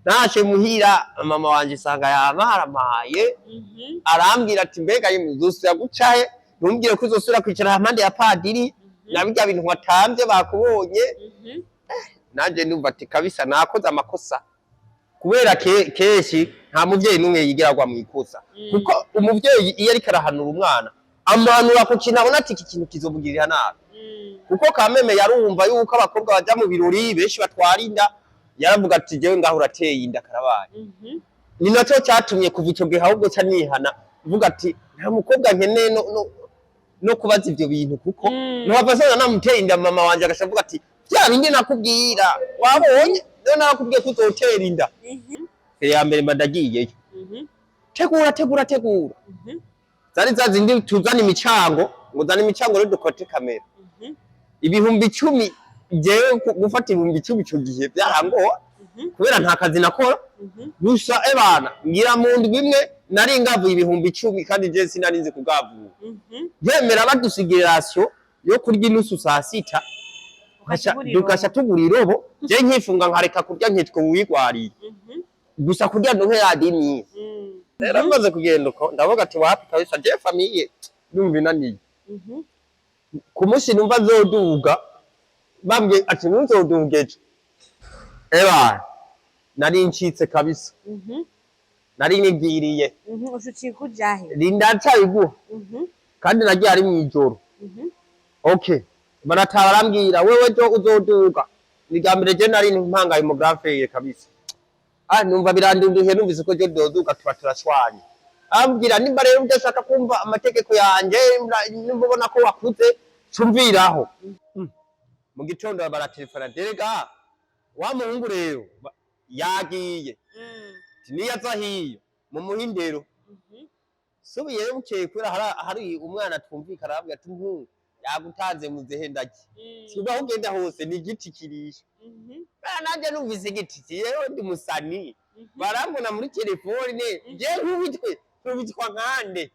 Nashe muhira, mama wanje isanga yamaramaye. Arambwira ati: "Mbega yemwe, uzosubira gucahe? Ntumbwire ko uzosubira kwicara hampande ya padiri na birya bintu watamvye bakubonye." Nanje ndumva ati kabisa nakoze amakosa, kubera kenshi nta muvyeyi n'umwe yigera agwa mw'ikosa, kuko umuvyeyi iyo ariko arahanura umwana, amuhanura ku kintu abona ati iki kintu kizomugirira nabi, kuko kameme yarumva yuko abakobwa baja mu birori benshi batwara inda. Yaravuga ati: "Jewe ngaho urateye inda, karabaye." Ni naco catumye kuva ico gihe ahubwo ca nihana, mvuga ati nta mukobwa nkeneye no kubaza ivyo bintu, kuko nohava nsanga namuteye inda, mama wanje agaca avuga ati: "Vya bindi nakubwira, wabonye rero, narakubwiye ko uzotera inda." Ya mbere mba ndagiyeyo, tegura, tegura, tegura. Zari za zindi tuzana imicango, ngo zana imicango rero dukote kamera. 10,000. Jewe gufata 10,000 ico gihe byarangora, kubera nta kazi nakora. Gusa ebana, ngira mu ndwi imwe nari ngavuye 10,000, kandi je sinari nzi kugavura. Yemera badusigira ration yo kurya inusu saa sita, Ukagura irobo. Tugaca tugura irobo, je nkifunga nkareka kurya, nkitwa uwigwariye, gusa kurya ndonke yadimiye. Rero maze kugenda uko, ndavuga ati wapi kabisa, je famille ndumva inaniye. Ku munsi numva nzoduga, bambwiye ati ntuzoduga ejo, eba nari ncitse kabisa. Nari nibwiriye. Ushucika ujahe? Ndacabiguha. Kandi nagiye ari mw'ijoro. Okay, barataha, barambwira: "Wewe jo uzoduga." Ni bwa mbere je nari mpangaye mu grafeye kabisa. Ah, numva birandunduye, numvise ko je doduga, tuba turashwanye. Ambwira: "Nimba rero udashaka kumva amategeko yanje, nimba ubona ko wakuze, cumviraho." Mu gitondo baratelefona: "Derega wa muhungu rero yagiye." Ati: "Niyo aza hiyo mumuhe indero." Subiyeyo bukeye, kubera hari umwana twumvikana, arambwira ati: "Umuhungu yagutanze muzehe ndaki siba aho ugenda hose ni igiti kirisha." Nanjye numvise igiti, yewe ndi musani, barambona muri telefone, je nkubitwe nkubitwa nkande.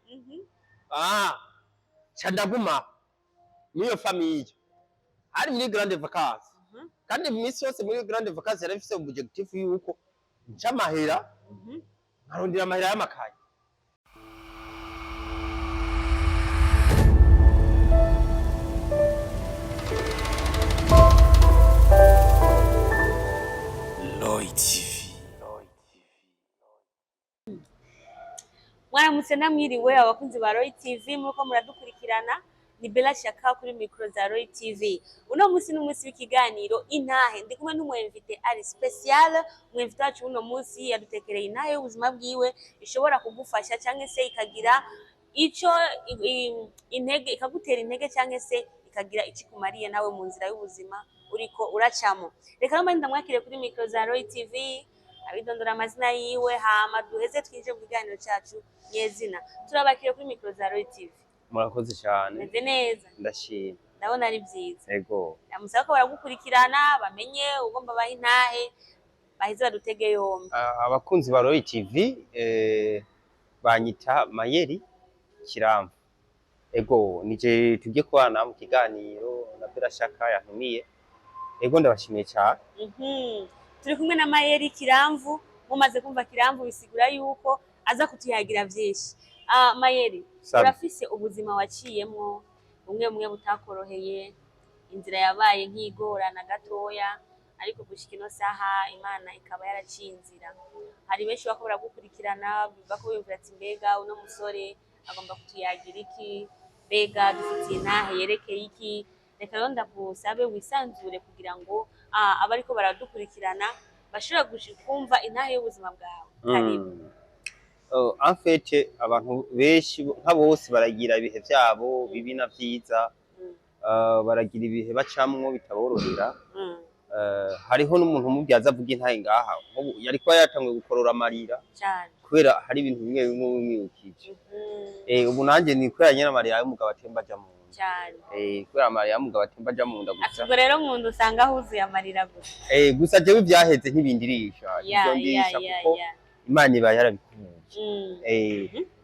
Ah, ca ndaguma n'iyo famille. Hari muri grandes vacances, kandi iminsi yose muri grandes vacances yari ifise objectif yuko nca amahera, nkarondera amahera y'amakaye. Lloyd TV. Mwaramutse namwiriwe abakunzi ba Roy TV, muriko muradukurikirana. Ni Bella Shaka kuri micro za Roy TV. Uno munsi ni umunsi w'ikiganiro Intahe. Ndi kumwe n'umu invité ari spécial. Umu invité wacu uno munsi yadutekereye intahe y'ubuzima bwiwe ishobora kugufasha cyangwa se ikagira ico intege, ikagutera intege, cyangwa se ikagira ico ikumariye nawe mu nzira y'ubuzima uriko uracamo. Reka rero mbe ndamwakire kuri micro za Roy TV, abidondora amazina yiwe, hama duheze twinjire mu kiganiro cacu nyezina. Turabakiriye kuri micro za Roy TV. Murakoze cyane. Meze neza? Ndashima. Ndabona ari byiza. Ego. Namusaba ko baragukurikirana, bamenye ugomba baha intahe, baheze badutege yombi. Ah, abakunzi ba Roy TV, banyita Mayeri Kiramvu. Ego, nije tugiye kubana mu kiganiro na Bella Shaka yantumiye. Ego, ndabashimiye cyane. Turi kumwe na Mayeri Kiramvu. Mumaze kumva Kiramvu, bisigura yuko aza kutuyagira vyinshi. Ah, Mayeri, Sabe. urafise ubuzima waciyemwo bumwe bumwe butakoroheye, inzira yabaye nk'igorana gatoya, ariko gushika ino saha Imana ikaba yaraciye inzira. Hari benshi bako baragukurikirana, bako biyumvira ati: "Mbega uno musore agomba kutuyagira iki? Mbega dufitiye intahe yerekeye iki?" Reka rero ndakusabe wisanzure kugira ngo abariko baradukurikirana bashobora kumva intahe y'ubuzima bwawe. Karibu. Oh, en fait, abantu benshi nka bose baragira ibihe vyabo bibi na vyiza. Baragira ibihe bacamwo bitaborohera. Hariho n'umuntu umubyaza avuga intahe ngaha, nk'ubu yari kuba yatanguye gukorora amarira, kubera hari ibintu bimwe bimwe bimwibukije. Ubu nanjye ni kubera nyene amarira y'umugabo atemba aja mu nda. Kubera amarira y'umugabo atemba aja mu nda gusa. Ubwo rero mu nda usanga huzuye amarira gusa. Gusa jewe ivyaheze ntibindirisha, ntivyondirisha, kuko Imana iba yarabikuye.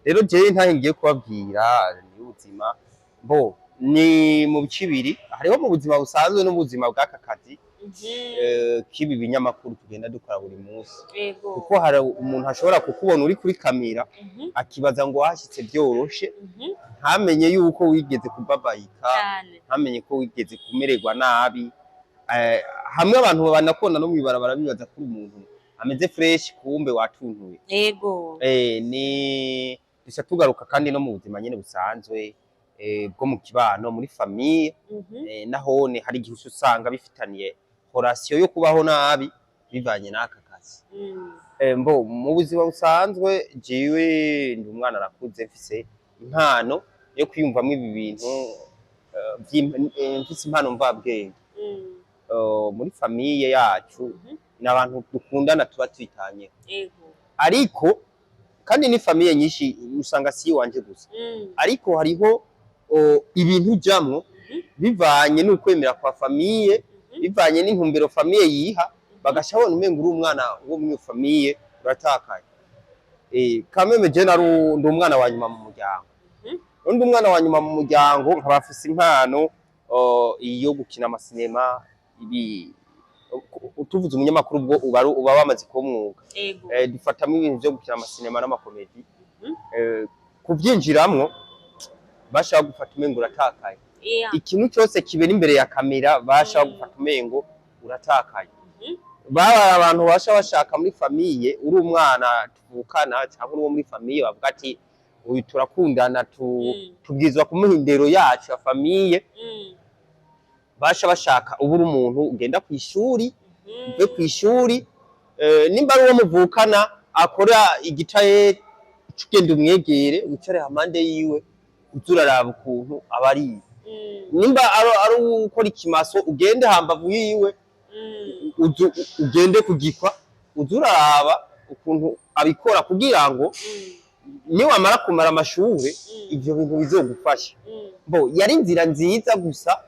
Rero jewe ntahe ngiye kubabwira ni ubuzima, bo ni mu bice bibiri: hariho mu buzima busanzwe n'ubuzima bw'aka kazi. K'ibi binyamakuru tugenda dukora buri munsi, kuko hari umuntu ashobora kukubona uri kuri kamera, akibaza ngo wahashyitse byoroshe, ntamenye yuko wigeze kubabayika, ntamenye ko wigeze kumererwa nabi. Hamwe abantu banakubona no mw'ibarabara bibaza ko uri umuntu ameze fresh, kumbe watuntuye. Ni duca tugaruka kandi no mu buzima nyene busanzwe, bwo mu kibano, muri famille, nahone hari igihe uca usanga bifitaniye relation yo kubaho nabi bivanye n'aka kazi. Mbo mu buzima busanzwe, jewe ndi umwana nakuze mfise impano yo kwiyumvamwo ibi bintu, mfise impano mvabwenge. Muri famille yacu, ni abantu dukundana, tuba twitanyeho, ariko kandi ni famille nyinshi usanga si iwanje gusa, ariko hariho ibintu ujamwo bivanye n'ukwemera kwa famille, bivanye n'intumbero famille yiha, bagaca babona umenga uri umwana wo muri famille uratakaye. Kameme je nari ndi umwana wa nyuma mu muryango. Ndi umwana wa nyuma mu muryango, nkaba mfise impano yo gukina amasinema. Ibi tuvuze umunyamakuru, ubwo uba wamaze kuba umwuga. Dufatamo ibintu vyo gukina amasinema n'amakomedi. Kuvyinjiramwo bashaka gufata umengo uratakaye. Ikintu cyose kibera imbere ya kamera bashaka gufata umengo uratakaye. Baba abantu basha bashaka muri famille uri umwana tuvukana cyangwa uri uwo muri famille, bavuga ati uyu turakundana, tubwirizwa kumuha indero yacu ya famille. Basha bashaka uba uri umuntu ugenda ku ishuri, uve ku ishuri, nimba ari uwo muvukana akora igitaye, ugenda umwegere, wicare hampande yiwe, uze uraraba ukuntu aba ariye. Nimba ari ukora ikimaso, ugende hambavu yiwe, ugende kugikwa, uze uraraba ukuntu abikora, kugira ngo niwamara kumara amashure, ivyo bintu bizogufasha. Bo yari inzira nziza, gusa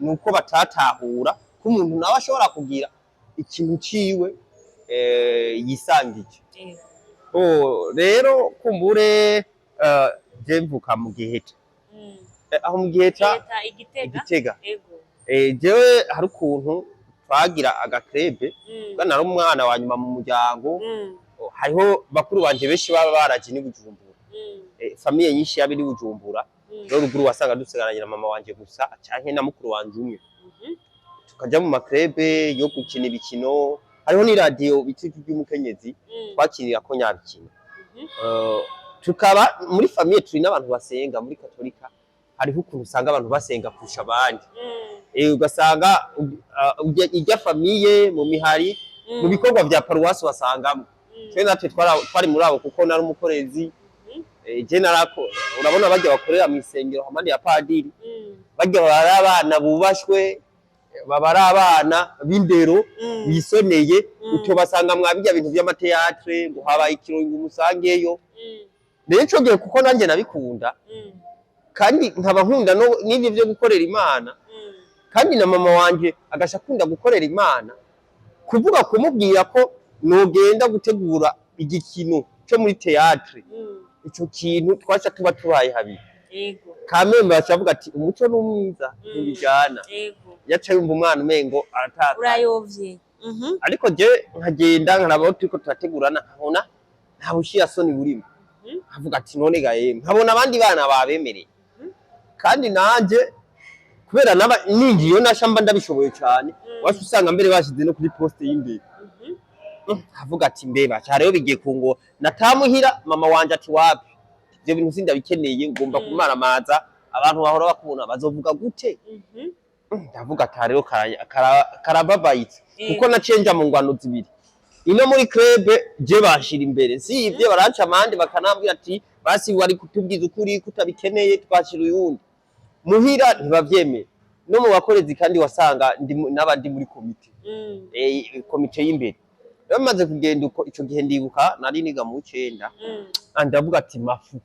nuko batatahura ko umuntu nawe ashobora kugira ikintu ciwe yisangije. Oh, rero kumbure, je mvuka mu Giheta. Aho mu Giheta. Giheta, Igitega. Igitega. Ego. Jewe hari ukuntu twagira aga club. Bwa nari umwana wa nyuma mu muryango. Hariho bakuru banje benshi baba baraje ni Bujumbura. Famille nyinshi yaba iri Bujumbura. Rero ruguru wasanga dusigaranye na mama wanje gusa canke na mukuru wanje umwe. Tukaja mu ma club yo gukina ibikino. Hariho n'iradiyo bita Ijwi ry'Umukenyezi, twakinirako nyabikino. Tukaba muri famille turi n'abantu basenga muri Katolika. Hariho ukuntu usanga abantu basenga kurusha abandi. Ugasanga irya famille mu mihari, mu bikorwa vya paruwasi wasangamo. Twe natwe twari muri abo, kuko nari umukorezi. Je narako urabona barya bakorera mu isengero hamande ya padiri, barya baba ari abana bubashwe, baba ari abana b'indero, bisoneye. Utobasanga mwa birya bintu vy'ama théâtre ngo habaye ikirori ngo umusangeyo. Rero ico gihe, kuko nanjye nabikunda, kandi nkaba nkunda n'ivyo vyo gukorera Imana, kandi na mama wanje agasha akunda gukorera Imana, kuvuga kumubwira ko nogenda gutegura igikino co muri théâtre, ico kintu twaca tuba tubaye habiri. Kamembe baca ati umuco n'umwiza ntibijana. Yaca yumva umwana umengo aratakaye. Urayovye. Ariko je nkagenda nkaraba aho turiko turategurana, nkabona nta bushirasoni burimo. Nkavuga ati none ga yemwe, nkabona abandi bana babemereye, kandi nanje kubera naba ninjiyeyo nasha mba ndabishoboye cane, wacu usanga mbere bashize no kuri poste y'imbere. Nkavuga ati mbeba ca rero bigiye kungo natamuhira. Mama wanje ati wapi, ivyo bintu sindabikeneye, ugomba kumaramaza abantu bahora bakubona, bazovuga gute? Ndavuga ati rero karababayitse, kuko naciye nja mu ngwano zibiri. Ino muri club je bashira imbere, si ivyo baranca amande, bakanambwira ati basi wari kutubwiza ukuri kutabikeneye, twashira uyundi. Muhira ntibavyemera, no mu bakorezi kandi wasanga n'abandi muri komite, komite y'imbere. Rero maze kugenda uko, ico gihe ndibuka nari niga mu w'icenda. Ndavuga ati mafu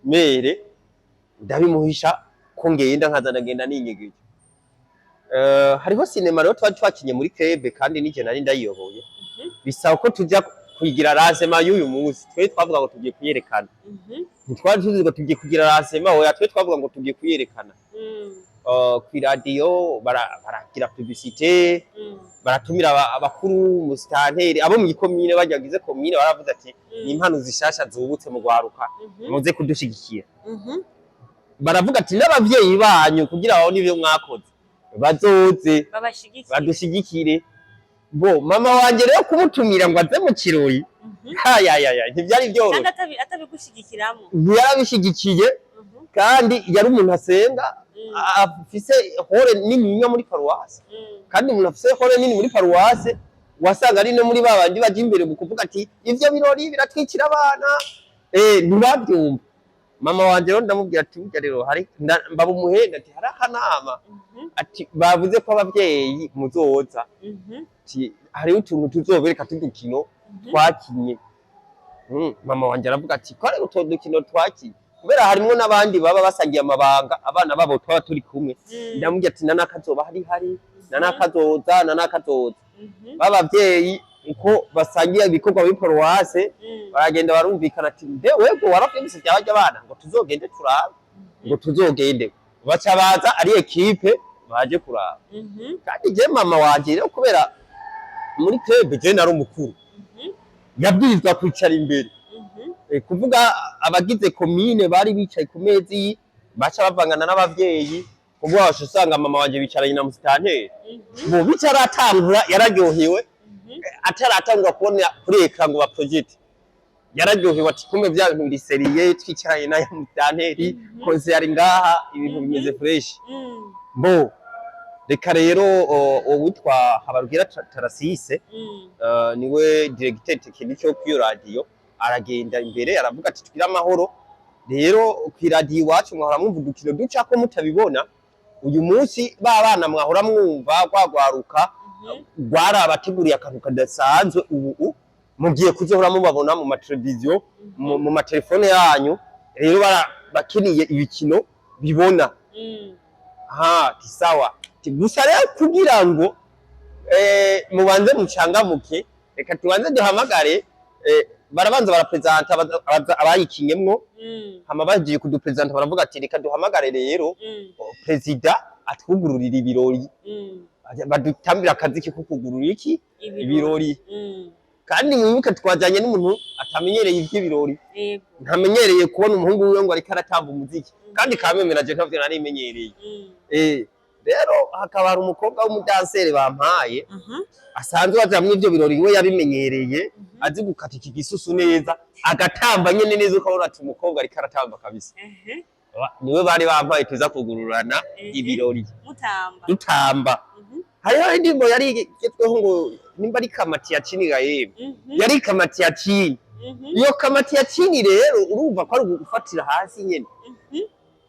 mere ndabimuhisha ko ngenda, nkaza ndagenda ninyegeje. Hariho sinema rero twari twakinye muri club, kandi nije nari ndayiyoboye. Bisaba ko tuja kuyigira lancement y'uyu munsi. Twe twavuga ngo tugiye kuyerekana, ntitwari tuzi ngo tugiye kugira lancement, oya, twe twavuga ngo tugiye kuyerekana. Kw'iradiyo baragira publicité, baratumira abakuru, musitanteri, abo mu ikomine bagize komine, baravuze ati: "Ni impano zishasha zubutse mu gwaruka, muze kudushigikira." Baravuga ati: "N'abavyeyi banyu, kugira babone ivyo mwakoze, bazoze babashigikire." Badushigikire. Bo mama wanje rero kumutumira ngo aze mu kirori, hayayaya, ntivyari kandi vyoroshe. Atabigushigikiramo. Ntiyarabishigikiye. Kandi yari umuntu asenga, afise rôle nininya muri paruwase. Kandi umuntu afise rôle nini muri paruwase, wasanga ari no muri ba bandi baja imbere mu kuvuga ati: "Ivyo birori biratwikira abana." Ntibavyumva. Mama wanje rero ndamubwira ati: "Burya rero hari mbaba umuhenda," ati: "Hari akanama," ati: "Bavuze ko abavyeyi muzoza," ati: "Hariho utuntu tuzobereka tudukino twakinye." Mama wanje aravuga ati: "Ko ari utwo dukino twakinye, kubera harimwo n'abandi baba basangiye amabanga, abana babo twaba turi kumwe." Ndamubwira ati: "Nanakazoba hari nanakazoza, nanakazoza." B'abavyeyi uko basangiye ibikorwa muri paruwase, baragenda barumvikana ati: "Mbe wego waravyumvise vya barya bana ngo tuzogende turabe?" Ngo tuzogende, baca baza ari équipe baje kuraba. Kandi je mama wanje rero, kubera muri club je nari umukuru, yabwirizwa kwicara imbere. Kuvuga abagize komine bari bicaye ku mezi, baca bavangana n'abavyeyi, kuvuga wacu usanga mama wanje bicaranye na musitanteri. Bo bitaratangura yararyohewe. Ataratangura kubona kuri écran ngo baprojete, yararyohewe ati: "Kumbe vya bintu biri sérieux, twicaranye na musitanteri, conseiller ari ngaha, ibintu bimeze fresh." Bo reka rero uwitwa Habarugira Tarasise, niwe directeur technique wo kwiyo radio, aragenda imbere aravuga ati: "Tugire amahoro rero, kw'iradiyo iwacu mwahora mwumva udukino ducako mutabibona. Uyu munsi ba bana mwahora mwumva rwagwaruka rwarabateguriye akantu kadasanzwe. Ubu mugiye kuzohora mubabona mu mateleviziyo, mu matelefone yanyu. Rero bakiniye ibikino bibona." Ha, ti sawa. Ti gusa rero kugira ngo mubanze mucangamuke, reka tubanze duhamagare. Barabanza barapresenta abayikinyemwo. Hama bagiye kudupresenta, baravuga ati: "Reka duhamagare rero perezida atwugururira ibirori." Badutambira akaziki ko kugurura iki? Ibirori. Kandi mwibuke twajanye n'umuntu atamenyereye ivy'ibirori, ntamenyereye kubona umuhungu wiwe ngo ariko aratamba umuziki, kandi kamemera je ntavyo narimenyereye. Rero hakaba hari umukobwa w'umudansere bampaye, asanzwe aja muri ivyo birori, we yabimenyereye, azi gukata iki gisusu neza, agatamba nyene neza, ukabona ati umukobwa ariko aratamba kabisa. Niwe bari bampaye tuza kugururana ibirori. Mutamba. Dutamba. Hariho indirimbo yari igezweho ngo nimba ari Kamati ya chini ga yemwe. Yari Kamati ya chini. Iyo Kamati ya chini rero, urumva ko ari ugufatira hasi nyene.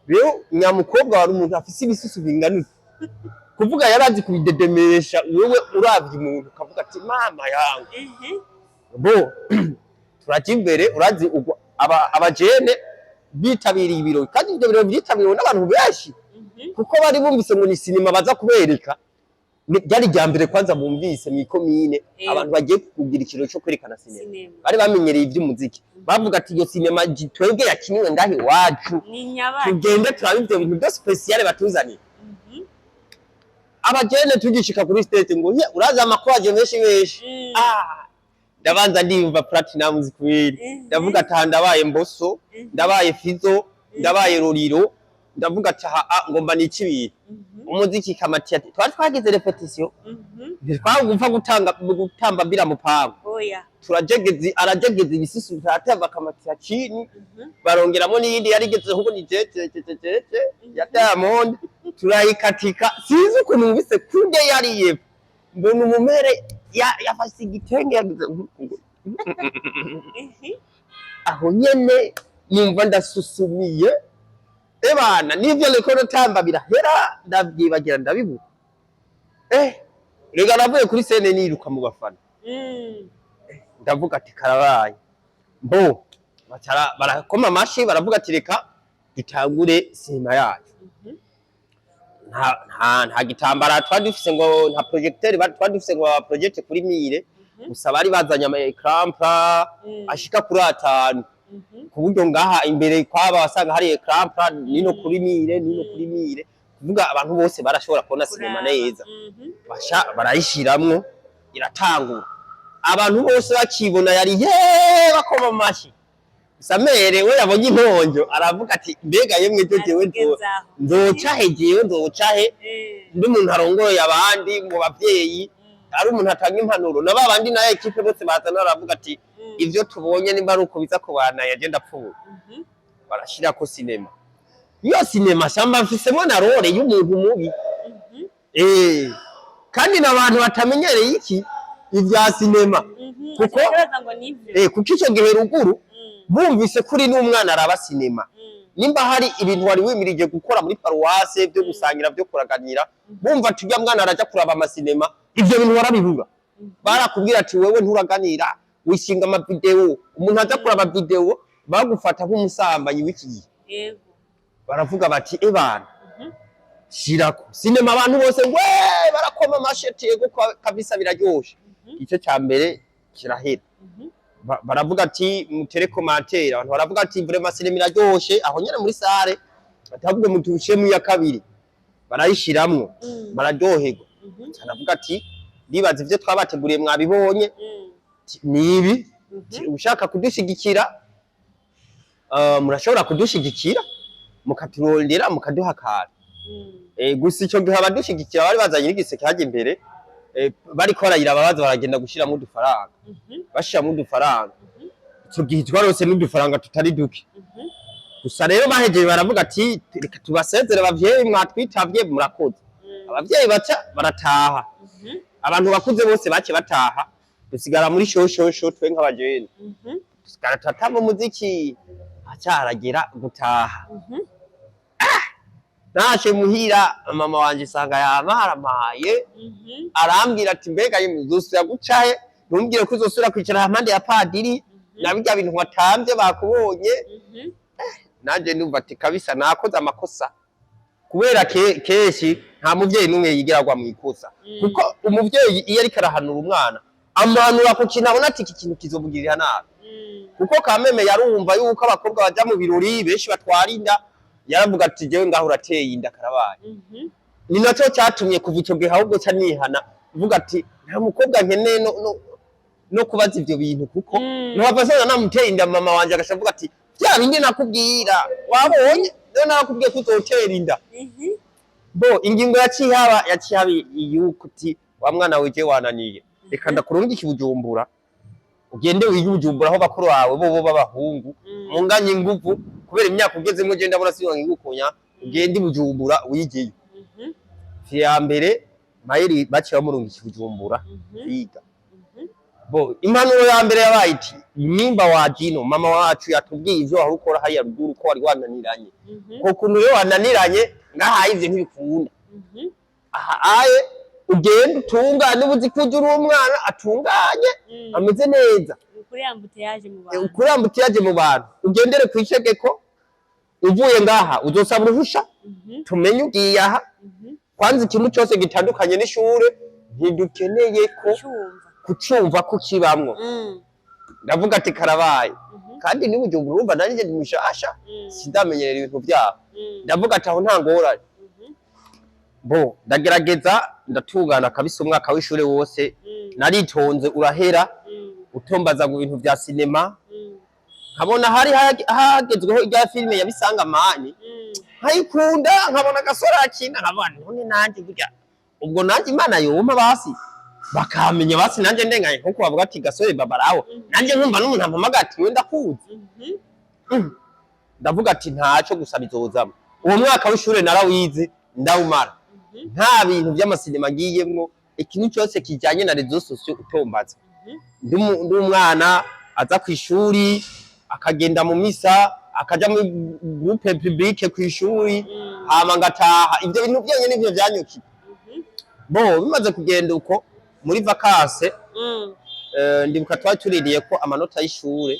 Rero nyamukobwa wari umuntu afise ibisusu bingana uku, kuvuga yarazi kubidedemesha. Wewe uravye umuntu ukavuga ati: "Mama yangu." Bo turaja imbere, urazi abajene bitabiriye ibirori, kandi ivyo birori vyitabiriwe n'abantu benshi, kuko bari bumvise ngo ni sinema baza kubereka. Ryari rya mbere kwanza bumvise mw'ikomine abantu bagiye kugira ikirori co kwerekana sinema. Sinema. Bari bamenyereye ivy'umuziki, bavuga ati: "Iyo sinema twebwe yakiniwe ngaho iwacu, ni nyabaki?" Tugende turabe ivyo bintu byo spécial batuzaniye. Abajene tugishika kuri stage ngo: "Ye, urazi amakwaje menshi menshi." Ah, ndabanza ndiyumva Platinum Queen. Ndavuga ati: "Aha ndabaye Mboso, ndabaye Fizo, ndabaye Roriro." Ndavuga ati: "Aha ngomba nica ibintu." Umuziki Kamati twari twagize répétition, ntitwagupfa gutanga gutamba mbira mupango. Oya. Turajegeza, arajegeza ibisusu, turatamba Kamati ya chini. Barongeramo n'iyindi yari igeze ahubwo ni jejejejeje ya Diamond, turayikatika. Sinzi ukuntu mubise kunde yariye, mbona umumere yafashe igitenge yagize nkuku. Aho nyene numva ndasusumiye. Ebana nivyo niko natamba birahera, ndavyibagira, ndabibura. Rega navuye kuri scène niruka mu bafana. Ndavuga ati: "Karabaye." Mbo bacara barakoma amashi, baravuga ati: "Reka dutangure sinema yacu." Nta gitambara twari dufise, ngo nta projecteur twari dufise ngo ba project kuri mur. Gusa bari bazanye ama écran plat ashika kuri 5, ku buryo ngaha imbere kwaba wasanga hari écran plat nino kuri mur, nino kuri mur, ku Kuvuga abantu bose barashobora kubona sinema Kuraba. neza. Basha barayishiramwo, iratangura, abantu bose bakibona yari ye bakoma amashyi. Samere we yabonye intonjo aravuga ati: "Mbega yemwe, byo jewe Atugezaho. nzoca he? Jewe nzoca he?" Ndi umuntu arongoye abandi mu bavyeyi, ari umuntu atanga impanuro na ba bandi na équipe bose bazana, aravuga ati: "Ivyo tubonye nimba ari uko biza kubana, yaje ndapfuye." Barashirako sinema. Iyo sinema shamba mfisemo na rôle y'umuntu mubi, kandi n'abantu batamenyereye iki ivya sinema. Baza ngo nivyo. Kuko ico gihe ruguru bumvise kuri n'umwana araba sinema, nimba hari ibintu wari wimirije gukora muri paruwase byo gusangira, byo kuraganira, bumva tujya mwana araja kuraba amasinema, ivyo bintu warabibura. Barakubwira ati: "Wewe nturaganira, wishinga amavideo." Umuntu aja kuraba video bagufata nk'umusambanyi w'iki gihe. Baravuga bati: "Ebana, shirako sinema." Abantu bose ngwe barakoma amasheti: "Yego kabisa, biraryoshe." Igice ca mbere kirahera. Baravuga ati: "Mutere commentaire." Abantu baravuga ati: "Vraiment, sinema iraryoshe." Aho nyene muri salle batavuga mutushemu ya kabiri, barayishiramwo, bararyoherwa. Canavuga ati: "Ndibaza ivyo twabateguriye mwabibonye." Ati: "Nibi." Ati: "Ushaka kudushigikira, murashobora kudushigikira mukaturondera, mukaduha akantu." Gusa ico gihe abadushigikira bari bazanye n'igiseke hajya imbere, bariko barayiraba, baza baragenda gushiramwo udufaranga, bashiramwo udufaranga. Ico gihe twarose n'udufaranga tutari duke. Gusa rero bahejeje baravuga ati: "Reka tubasezere, abavyeyi mwatwitavye, murakoze." Abavyeyi baca barataha, abantu bakuze bose bace bataha, dusigara muri shoshosho twe nk'abajene, dusigara turatamba umuziki. Haca haragera gutaha. Nashe muhira, mama wanje isanga yamaramaye, arambwira ati: "Mbega yemwe, uzosubira guca he? Ntumbwire ko uzosubira kwicara hampande ya padiri na birya bintu watamvye bakubonye." Nanje ndumva ati: "Kabisa nakoze amakosa." Kubera kenshi nta muvyeyi n'umwe yigera agwa mw'ikosa, kuko umuvyeyi iyo ariko arahanura umwana, amuhanura ku kintu abona ati: "Iki kintu kizomugirira nabi." Kuko kameme yarumva yuko abakobwa baja mu birori benshi batwara inda, yaravuga ati: "Jewe ngaho urateye inda, karabaye." Ni naco catumye kuva ico gihe ahubwo ca nihana, mvuga ati: "Nta mukobwa nkeneye no kubaza ivyo bintu, kuko ntuhava nsanga namuteye inda." Mama wanje agaca avuga ati: "Vya bindi nakubwira, wabonye rero, narakubwiye ko uzotera inda." Bo ingingo yaciye haba yuko uti: "Wa mwana weje wananiye, reka ndakurungika i Bujumbura, ugende wige i Bujumbura aho bakuru bawe bobo b'abahungu munganye inguvu, kubera imyaka ugezemwo je ndabona siyo ngikunya, ugende i Bujumbura wigeyo." Ya mbere mayeri baciye bamurungika i Bujumbura kwiga. Bo impanuro ya mbere yabaye iti: "Nimba wajino mama wacu yatubwiye ivyo wahora ukora hariya ruguru, ko wari wananiranye, ko kuntu rero wananiranye ngahaye, ivyo ntibikunda. Aha aye ugenda utungane, ubuzi ko uje uri umwana atunganye, ameze neza." Ukuri embouteillage mu bantu. Ukuri embouteillage mu bantu, ugendere ku itegeko. Uvuye ngaha uzosaba uruhusha, tumenye ugiye aha. Kwanza ikintu cyose gitandukanye n'ishure ntidukeneye ko Cyumva. kucumva ko kibamwo." Ndavuga ati: "Karabaye." Kandi niba ujya urumva nanjye ndi mushasha, sindamenyerera ibintu byabo. Ndavuga ati: "Aho nta ngorane." Bo ndagerageza ndatungana kabisa umwaka w'ishure wose, naritonze urahera. Utombaza mu bintu vya sinema, nkabona hari hagezweho irya filime ya Bisangamani, nkayikunda, nkabona agasore akina, nkabona none nanjye burya ubwo nanjye Imana yompa basi bakamenya, basi nanjye ndenganye nkuko bavuga ati: "Gasore babarawo." Nanjye nkumva n'umuntu ampamagaye ati: "We ndakuzi." Ndavuga ati: "Ntaco, gusa bizozamo." Uwo mwaka w'ishure narawize ndawumara, nta bintu vy'amasinema ngiyemwo, ikintu cyose kijanye na réseaux sociaux utombaza. Ndi umwana aza kw'ishuri, akagenda mu misa, akaja muri groupe publique kw'ishuri, hama ngataha. Ivyo bintu vyonyene nivyo vyanyukiye. Bo bimaze kugenda uko, muri vacances, ndibuka twari tuririye ko amanota y'ishure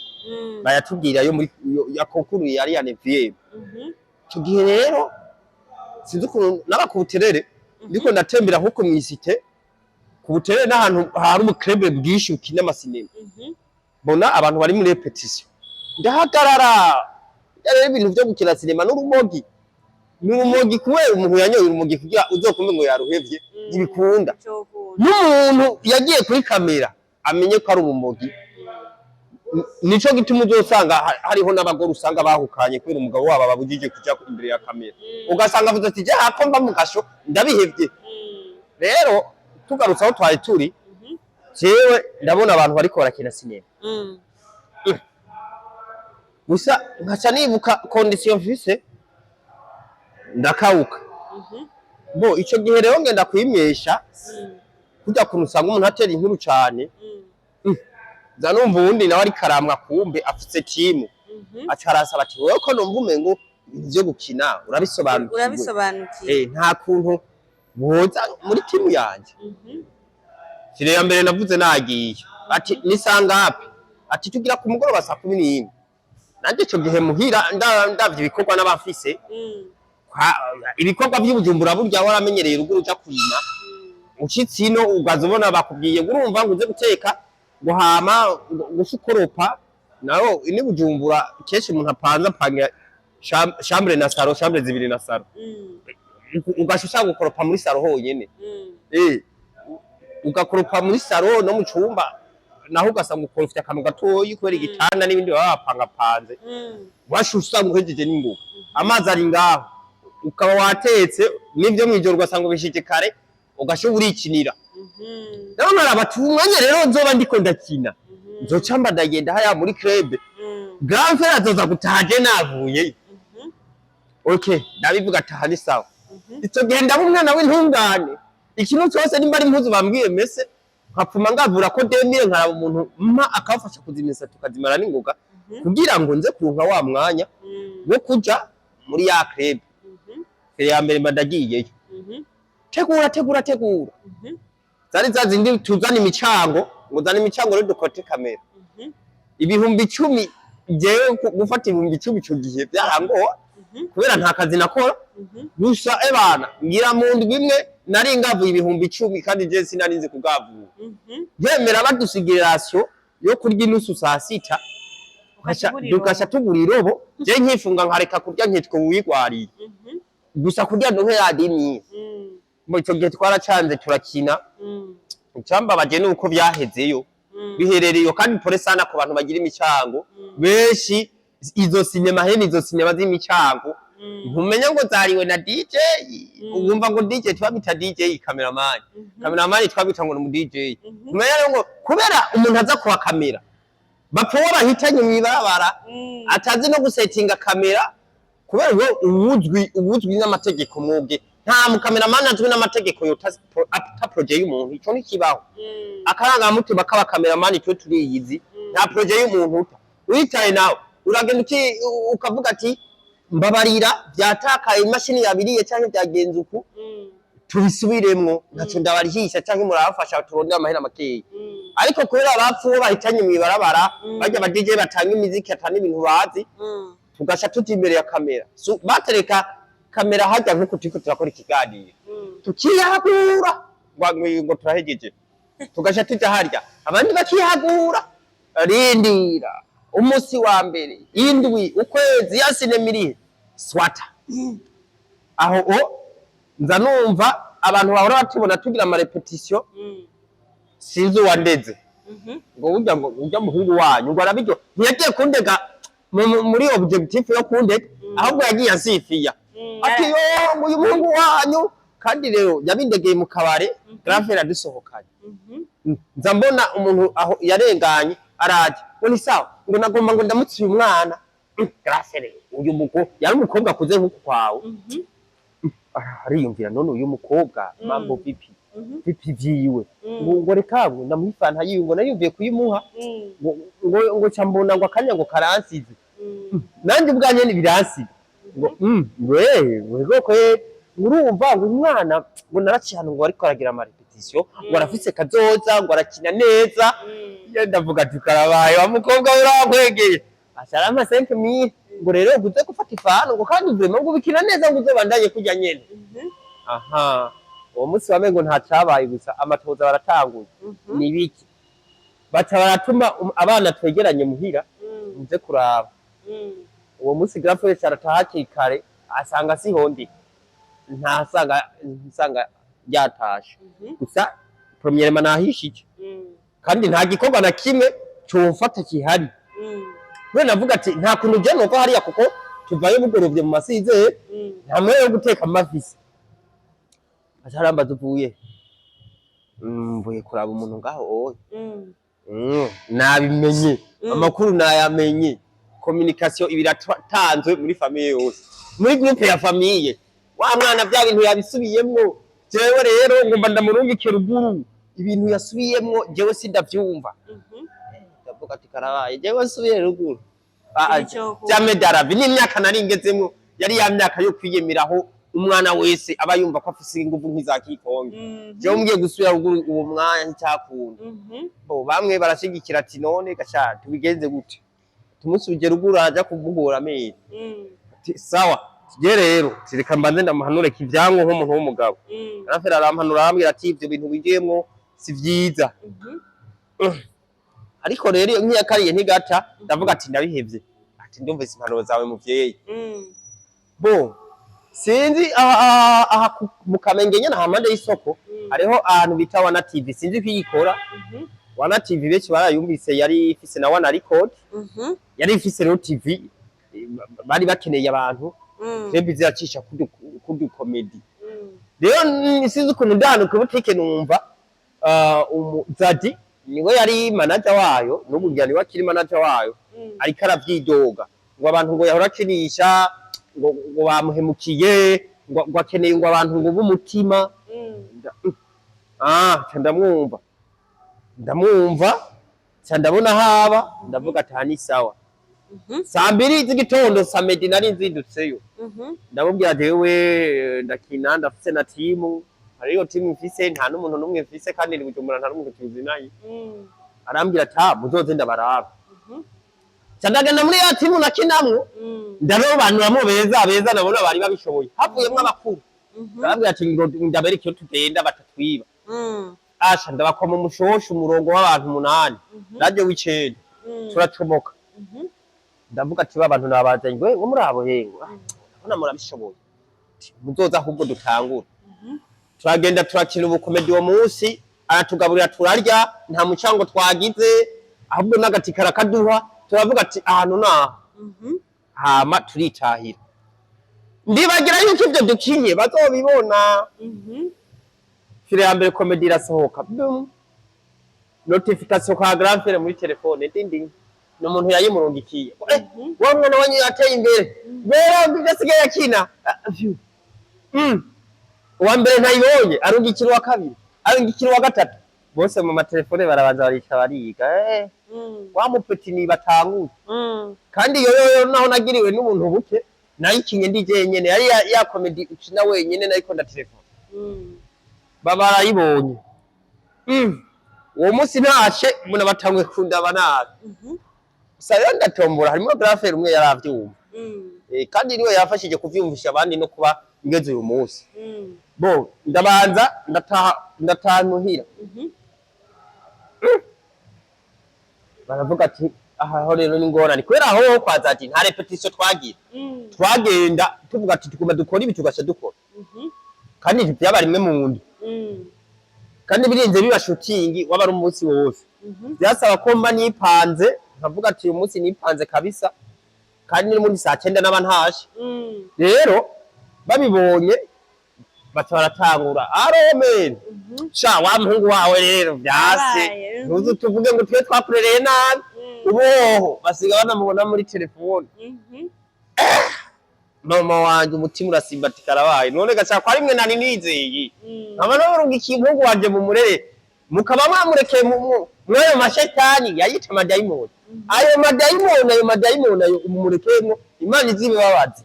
bayatubwira yo muri ya concours yari ya neuvième. Ico gihe rero sinzi ukuntu naba ku Buterere, ndiko ndatembera nkuko mw'isite ku Buterere, n'ahantu hari ubuclub bwinshi bukina amasinema, mbona abantu bari muri répétition, ndahagarara. Rero ibintu vyo gukina sinema n'urumogi. Ni urumogi, kubera umuntu yanyoye urumogi, kugira uzokumve ngo yaruhevye, ntibikunda. Cokunda. N'umuntu yagiye kuri kamera amenye ko ari urumogi. Nico gituma uzosanga hariho n'abagore usanga bahukanye kubera umugabo wabo babujije kuja imbere ya kamera, ugasanga avuze ati: "Je hako mba mu gasho, ndabihevye." Rero tugarutse aho twari turi, jewe ndabona abantu bariko barakina sinema, gusa nkaca nibuka condition mfise, ndakawuka. Bo ico gihe rero ngenda kwimyesha, kurya kuntu usanga umuntu atera inkuru cane, za numva uwundi nawe ariko aramwa, kumbe afise timu, aca arasaba ati: "Wewe ko numva umengo ibintu vyo gukina urabisobanukiwe, Urabisobanukiwe. Nta kuntu woza muri timu yanje?" Sire ya mbere navuze nagiye, ati: "Ni sangapi?" Ati: "Tugira ku mugoroba saa 11." Nanjye ico gihe muhira ndavye ibikorwa n'abafise, ibikorwa vy'Ubujumbura, burya waramenyereye ruguru uja kurima, ushitse ino ugaza ubona bakubwiye ngo urumva ngo uze guteka, ngo hama ngo gusa ukoropa. Naho ini Bujumbura kenshi umuntu apanze apangira chambre na salon, chambre zibiri na salon, ugasha ushaka gukoropa muri salon honyene, ugakoropa muri salon no mu cumba naho ugasanga ukorofye akantu gatoyi kubera igitanda n'ibindi baba bapangapanze. Washa usanga uhejeje n'ingufu, amazi ari ngaho, ukaba watetse n'ivyo mw'ijoro, ugasanga ubishije kare, ugasha urikinira. Rero nkaraba ati: "Umwanya rero nzoba ndiko ndakina, nzoca mba ndagenda haya muri club, grand frère azoza gutaha je navuyeyo." Okay, ndabivuga ataha ni sawa. Ico gihe ndaba umwana w'intungane, ikintu cyose nimba ari impuzu bambwiye mese, nkapfuma ngavura ko 2000, nkaraba umuntu mpa akamfasha kuzimesa, tukazimara n'ingoga, kugira ngo nze kuronka wa mwanya wo kuja muri ya club. Ya mbere mba ndagiyeyo, tegura, tegura, tegura. Zari za zindi tuzana imicango, ngo zana imicango rero dukote kamera. 10,000, jewe gufata 10,000 ico gihe byarangora, kubera nta kazi nakora. Gusa ebana ngira mu ndwi imwe nari ngavuye 10,000, kandi je sinari nzi kugavura. Yemera badusigira ration yo kurya inusu saa sita, Ukagura irobo. Tugasha tugura irobo, je nkifunga nkareka kurya, nkitwa uwigwariye, gusa kurya nduhe radimye. Mu ico gihe twaracanze turakina. Icambabaje ni uko byahezeyo, biherereye. Kandi pole sana ku bantu bagira imicango benshi, izo sinema hene, izo sinema z'imicango, ntumenya ngo zariwe na DJ. Wumva ngo DJ, twabita DJ cameraman, cameraman twabita ngo ni umu DJ. Ntumenya rero ngo kubera umuntu aza kuba kamera, bapfa uwo bahitanye mw'ibarabara, atazi no gusetinga kamera, kubera ngo uwuzwi n'amategeko mwebwe, nta mukameramani azwi n'amategeko yota ata projet y'umuntu, ico ntikibaho. Akarangamutima k'aba cameraman twe turiyizi, nta projet y'umuntu uta witaye. Nawe uragenda ukavuga ati: "Mbabarira, vyatakaye, imashini yabiriye canke vyagenze uku, tubisubiremwo, ntaco ndabarihisha, canke murabafasha turondere amahera makeya." Ariko kubera abapfu bo bahitanye mw'ibarabara, barya aba DJ batanga imiziki ata n'ibintu bazi, tugasha tuja imbere ya kamera. So, batereka kamera harya nk'uko turiko turakora ikiganiro, tukiyagura ngo turahejeje, tugasha tuja harya, abandi bakihagura. Rindira umunsi wa mbere, indwi, ukwezi, ya sinema irihe? Swata aho o nza numva abantu bahora batubona tugira ama répétition, sinzi uwandeze, ngo burya ngo urya muhungu wanyu ngo arabiryo. Ntiyagiye kundega muri objectif yo kundega, ahubwo yagiye ansifiya, ati: "Yo, ngo uyu muhungu wanyu." Kandi rero yabindegeye mu kabare, grand frère adusohokanye, nza mbona umuntu aho yarenganye araje ngo: "Ni sawa," ngo: "Nagomba ngo ndamutse uyu mwana." Grand frère, uyu mugo yari umukobwa akuze nk'uku kwawe. Ariyumvira: "None uyu mukobwa mambo vipi, vipi vyiwe?" Ngo reka ngo ndamuha ifanta yiwe, ngo nariyumviye kuyimuha, ngo ca mbona ngo akanya ngo karansize, nanjye ubwanjye biransize, ngo ngo kwe, urumva ngo umwana ngo naraciye ahantu ngo ariko aragira ama répétition, ngo arafise kazoza, ngo arakina neza. Iyo ndavuga ati: "Karabaye, wa mukobwa we urakwegeye." Aca 5000, ngo rero uguze gufata ifanta, ngo kandi vraiment ngo ubikina neza, ngo uzobandanye kurya nyene. Aha uwo munsi wamengo nta cabaye, gusa amatoza baratanguye, ni biki baca baratuma abana twegeranye muhira, nze kuraba. Uwo munsi grand frère arataha hakiri kare. Asanga siho ndi, ntasanga, nsanga ryatashe. Gusa premièrement nahishije, kandi nta gikorwa na kimwe cofata kihari. Kubera navuga ati nta kuntu ujya nuko hariya, kuko tuvayo bugorovye mu masize, nta mwanya wo guteka amafisi. Aca arambaza: "Uvuye?" "Mvuye kuraba umuntu ngaho oya." Nabimenye. Amakuru nayamenye, communication iba iratanzwe muri famille yose, muri groupe ya famille: "Wa mwana bya bintu yabisubiyemwo." Jewe rero ngomba ndamurungike ruguru, ibintu yasubiyemwo jewe sindavyumva. Ndavuga ati karabaye, jewe nsubiye ruguru. Ah, Ico jamais de la vie. N'imyaka nari ngezemwo yari ya myaka yo kwiyemeraho, umwana wese aba yumva ko afise inguvu nk'iza kikonge. Jewe ngiye gusubira ruguru uwo mwanya nticyakunda. Bo bamwe barashigikira ati: "None gasha tubigenze gute? Tumusubije ruguru aja kumuhura amenyo?" Ati: "Sawa, tujye rero." Reka mbanze ndamuhanure kivyango nk'umuntu w'umugabo. Arafera, arampanura, arambwira ati: "Ivyo bintu winjiyemwo si vyiza." Ariko rero iyo nkiyakariye ntigata, ndavuga ati ndabihevye, ati ndumvise impanuro zawe muvyeyi. Bo sinzi aha mu Kamenge nyene, aha mpande y'isoko, hariho ahantu bita Wana TV, sinzi ko iyikora. Wana TV benshi barayumvise, yari ifise na Wana Record, yari ifise rero TV, bari bakeneye abantu twebwe ziracisha kudu comedy. Rero sinzi ukuntu ndahano ku butike numva Zadi niwe yari manager wayo, n'ubu ngira niwe akiri manager wayo, ariko aravyidoga ngo abantu ngo yahora akinisha ngo bamuhemukiye, ngo akeneye ngo abantu ngo b'umutima. Ca ndamwumva, ndamwumva, ca ndabona haba, ndavuga ati aha ni sawa. Saa 2 z'igitondo samedi nari nzindutseyo. Ndamubwira: "Jewe ndakina, ndafise na timu, hariyo timu mfise, nta n'umuntu n'umwe mfise, kandi ni Bujumbura, nta n'umuntu tuzinanye." Arambwira ati: "Ah, muzoze ndabaraba." Ca ndagenda muri ya timu nakinamwo, ndarobanuramwo beza beza nabona bari babishoboye, havuyemwo abakuru. Ndababwira ati ngo ndabereke iyo tugenda batatwiba. Asha ndabakoma umushosho, umurongo w'abantu umunani, naje w'icenda, turacomoka. Ndavuga ati ba bantu nabazanye ngo muri abo hengo, ndabona murabishoboye. Ati, muzoza ahubwo dutangure. Turagenda turakina ubukomedi uwo munsi, aratugaburira turarya, nta mucango twagize, ahubwo n'agati karakaduha. Turavuga ati ahantu naha, hama turitahira. Ndibagira yuko ivyo dukinye bazobibona. File ya mbere comédie irasohoka, bum, notification kwa grand frère muri telefone, ding ding, ni umuntu yayimurungikiye: "Wa mwana wanyu yateye imbere bera, ibyo asigaye akina." Ah, phew. Uwa mbere ntayibonye, arungikira uwa kabiri, arungikira uwa gatatu, bose mu matelefone barabanza barica bariga wa mupeti ni batanguye. Kandi iyo yoyo naho nagiriwe n'ubuntu buke, nayikinye ndi jenyene, yari ya comédie ukina wenyene, nariko ndatelefone, baba barayibonye. Uwo munsi ntashe mbona batanguye kundaba nabi. Gusa rero ndatombora, harimo grand frère umwe yaravyumva. Kandi niwe yafashije kuvyumvisha abandi no kuba ngeze uyu munsi. Bo ndabanza ndataha, ndataha muhira. Baravuga ati aha ho rero ni ngorane, kubera aho kwa Zati nta répétition twagira. Twagenda tuvuga ati tuguma dukora ibi, tugaca dukora, kandi byaba rimwe mu ndwi. Kandi birinze biba shooting waba ari umunsi wose. Byasaba ko mba nipanze, nkavuga ati uyu munsi nipanze kabisa, kandi ni muri saa 9 naba ntashe. Rero babibonye baca baratangura aromeni: "Sha wa muhungu wawe rero vyase." Yabaye, "Ntuzi tuvuge ngo twe twakurereye nabi." Uboho basiga banamubona muri telefone. Mama wanje umutima urasimba ati karabaye, none gaca ko ari mwe nari nizeye, nkaba nabarungikiye umuhungu wanje mu murere, mukaba mwamurekeye mw'ayo mashetani yayita amadayimoni, ayo madayimoni, ayo madayimoni ayo mumurekeyemo, Imana izibibabaze.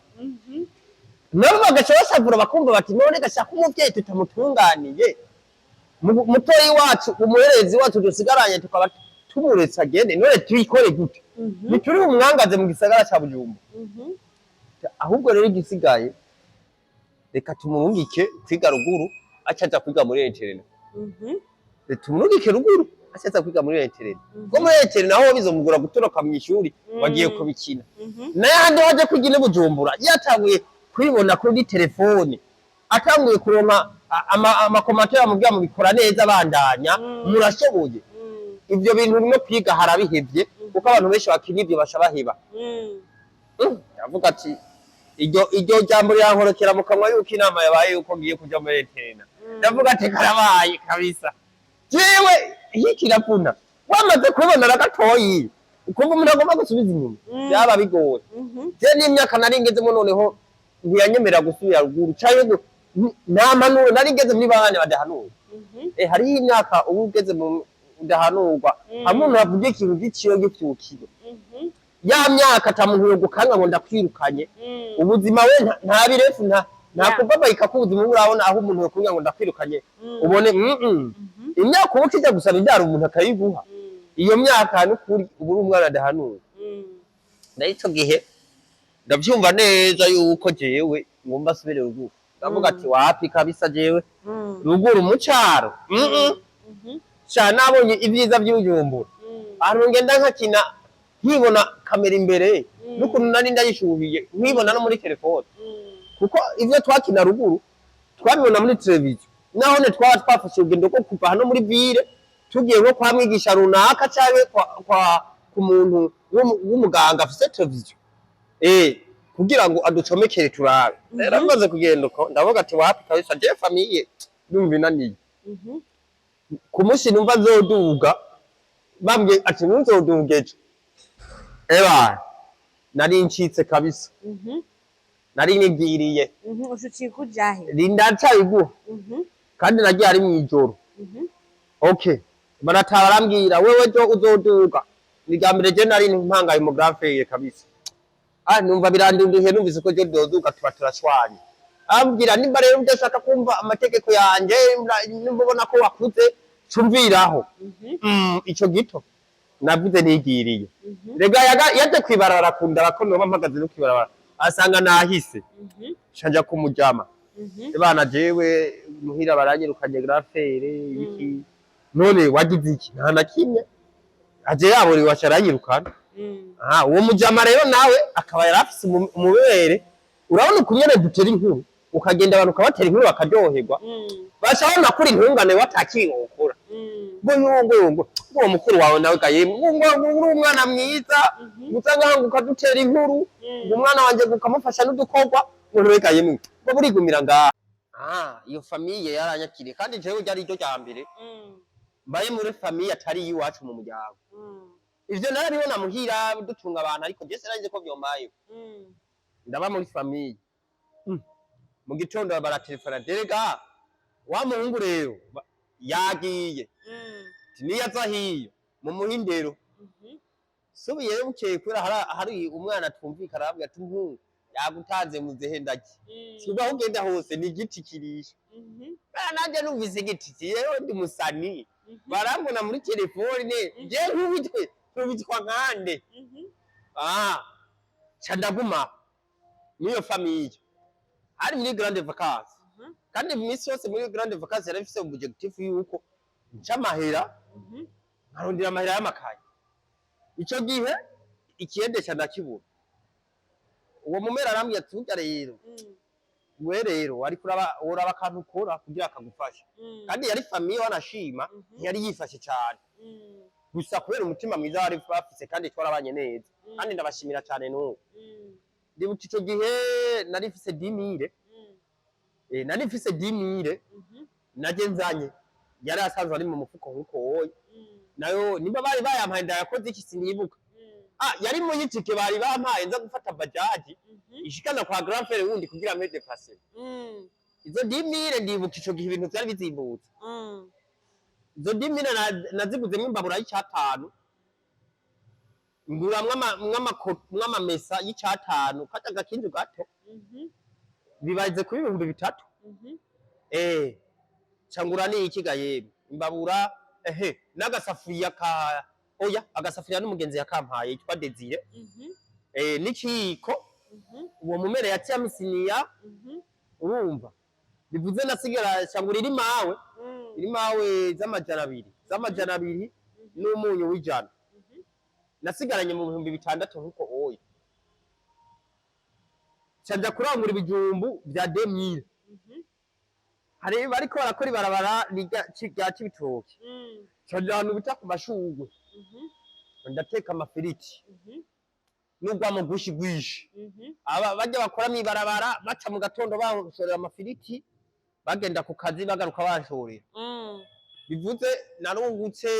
Nabo bagaca bashavura, bakumva bati none gashaka umuvyeyi tutamutunganiye, mutoyi wacu, umuherezi wacu dusigaranye, tukaba tumuretse agende, none tuyikore gute? Ntituri bumwangaze mu gisagara ca Bujumbura. Ahubwo rero igisigaye, reka tumurungike kwiga ruguru, aca aja kwiga muri internat. Tumurungike ruguru, aca aza kwiga muri internat, kuko muri internat naho bizomugora gutoroka mw'ishuri wagiye kubikina. N'ayandi waje kwiga i Bujumbura yatanguye. Kwibona kuri telefone, atanguye kuronka ama commentaires amubwira mubikora neza, bandanya, murashoboye. Ivyo bintu urimo kwiga harabihevye, kuko abantu benshi bakina ivyo baca baheba. Ndavuga ati iryo jambo rirankorokera mu kanwa yuko inama yabaye yuko ngiye kuja muri internat. Ndavuga ati karabaye kabisa, jewe hikiravuna wamaze kubibona na gatoyi ukumva umuntu agomba gusubiza inyuma, byaba bigoye. Je n'imyaka nari ngezemo noneho ntiyanyemerera gusubira ruguru canke nta mpanuro, nari ngeze muri bane badahanurwa. Hariho imyaka uba ugeze mu udahanurwa, hamwe umuntu avuga ikintu giciye gifyukiye, ya myaka ata muntu yogukanga ngo ndakwirukanye. Ubuzima we nta birefu, nta kubabayika k'ubuzima uba urabona aho umuntu yokubwira ngo ndakwirukanye, ubone imyaka uba ukijya gusaba indaro umuntu akayiguha. Iyo myaka n'ukuri uba uri umwana adahanura. Naho ico gihe ndavyumva neza yuko jewe ngomba asubire ruguru. Ndavuga ati wapi kabisa, jewe ruguru mu caro, Sha nabonye ibyiza vy'Ubujumbura, ahantu ngenda nkakina nkibona kamera imbere, n'ukuntu nari ndayishuhiye nkibona no muri telefone, kuko ivyo twakina ruguru twabibona muri televiziyo. Naho ne twaba twafashe urugendo rwo kuva hano muri ville tugiye nko kwa mwigisha runaka canke kwa ku muntu w'umuganga afise televiziyo, kugira ngo aducomekere turabe. Rero maze kugenda uko, ndavuga ati wapi kabisa, je famille ndumva inaniye. Ku munsi numva nzoduga, bambwiye ati ntuzoduga ejo, eba nari ncitse kabisa. Nari nibwiriye. Ushuciye kujahe? Ndacayiguha. Kandi nagiye ari mw'ijoro. Okay, barataha barambwira wewe jo uzoduga. Ni rya mbere je nari mpangaye mu grand frère kabisa. Ah, numva birandunduye, numvise ko je doduga tuba turashwanye. Ambwira nimba rero udashaka kumva amategeko yanje, nimba ubona ko wakuze, cumviraho. Ico gito navuze nigiriye. Rega yaje kwibarabara kundaba ko noba mpagaze no kwibarabara, asanga nahise canja kumujama. Bana, jewe muhira baranyirukanye, grand frère ibiki, none wagize iki? Nta na kimwe, aje yaburiwe aca aranyirukana. Aha uwo mujama rero nawe akaba yari afise umubere, urabona ukunyene dutera inkuru, ukagenda abantu ukabatera inkuru bakaryoherwa, bashobora kuri intungane watakiye wokora. Ngo yungo yungo uwo mukuru wawe nawe gayemwe ngo uri umwana mwiza, gusa nkaho ukadutera inkuru, ngo umwana wanje ukamufasha n'udukorwa, ngo ntiwe gayemwe ngo burigumira ngaha. Ah, iyo famille yaranyakiriye, kandi jewe ryari ryo rya mbere mbaye muri famille atari iyiwacu mu muryango. Ivyo narabibona muhira dutunga abantu, ariko je sinari nzi ko vyombayeho. Ndaba muri famille. Mu gitondo baratelefona, derega wa muhungu rero yagiye. Ati niyo aza hiyo mumuhe indero. Subiyeyo bukeye, kubera hari umwana twumvikana, arambwira ati umuhungu yagutanze muzehe ndaki, siba aho ugenda hose ni igiti kirisha. Bana nanje numvise igiti, yewe ndi musani, barambona muri telefone, je nkubitwe nkubitwa nkande. Ah, ca ndaguma n'iyo famille, hari muri grande vacances. Kandi iminsi yose muri grande vacances yari ifise objectif yuko nca amahera, nkarondera amahera y'amakaye. Ico gihe ikiyendesha ndakibura. Uwo mumera arambwira ati burya rero, we rero wariko uraba akantu ukora kugira akagufasha. Kandi yari famille wanashima, ntiyari yifashe cane, gusa kubera umutima mwiza bari bafise, kandi twarabanye neza, kandi ndabashimira cane n'ubu. Ndibuka ico gihe nari mfise 10 000, nari mfise 10 000 naje nzanye, yari asanzwe ari mu mufuko nkuko wowe nayo nimba bari bayampaye ndayakoze iki sinibuka. Ah, yari mu yitike bari bampaye nza gufata bajaji ishikana kwa grand frère wundi kugira mpe déplacement. Izo 10 000, ndibuka ico gihe ibintu vyari bizimbutse. Izo 10 000 naziguzemwo imbabura y'icatanu, nguramwo mw'amamesa y'icatanu karya gakinju gato, bibaze kuri 3000. Cangura n'iki ga yemwe, imbabura, ehe, n'agasafuriya ka, oya, agasafuriya n'umugenzi yakampaye yitwa Desire, n'ikiyiko. Uwo mumere yaciye amusiniya. Urumva bivuze nasigara cangura irimawe, irimawe z'amajana 2, z'amajana 2 n'umunyu w'ijana. Nasigaranye mu 6000 nkuko oya. Nca kurangura ibijumbu vya 2000. Hari bariko barakora ibarabara rya Cibitoke. Nca ahantu bita ku Mashurwe, ndateka amafiriti n'urwamo rwinshi rwinshi. Aba bajya bakora mw'ibarabara baca mu gatondo banshorera amafiriti, bagenda ku kazi, bagaruka banshorera. Bivuze narungutse,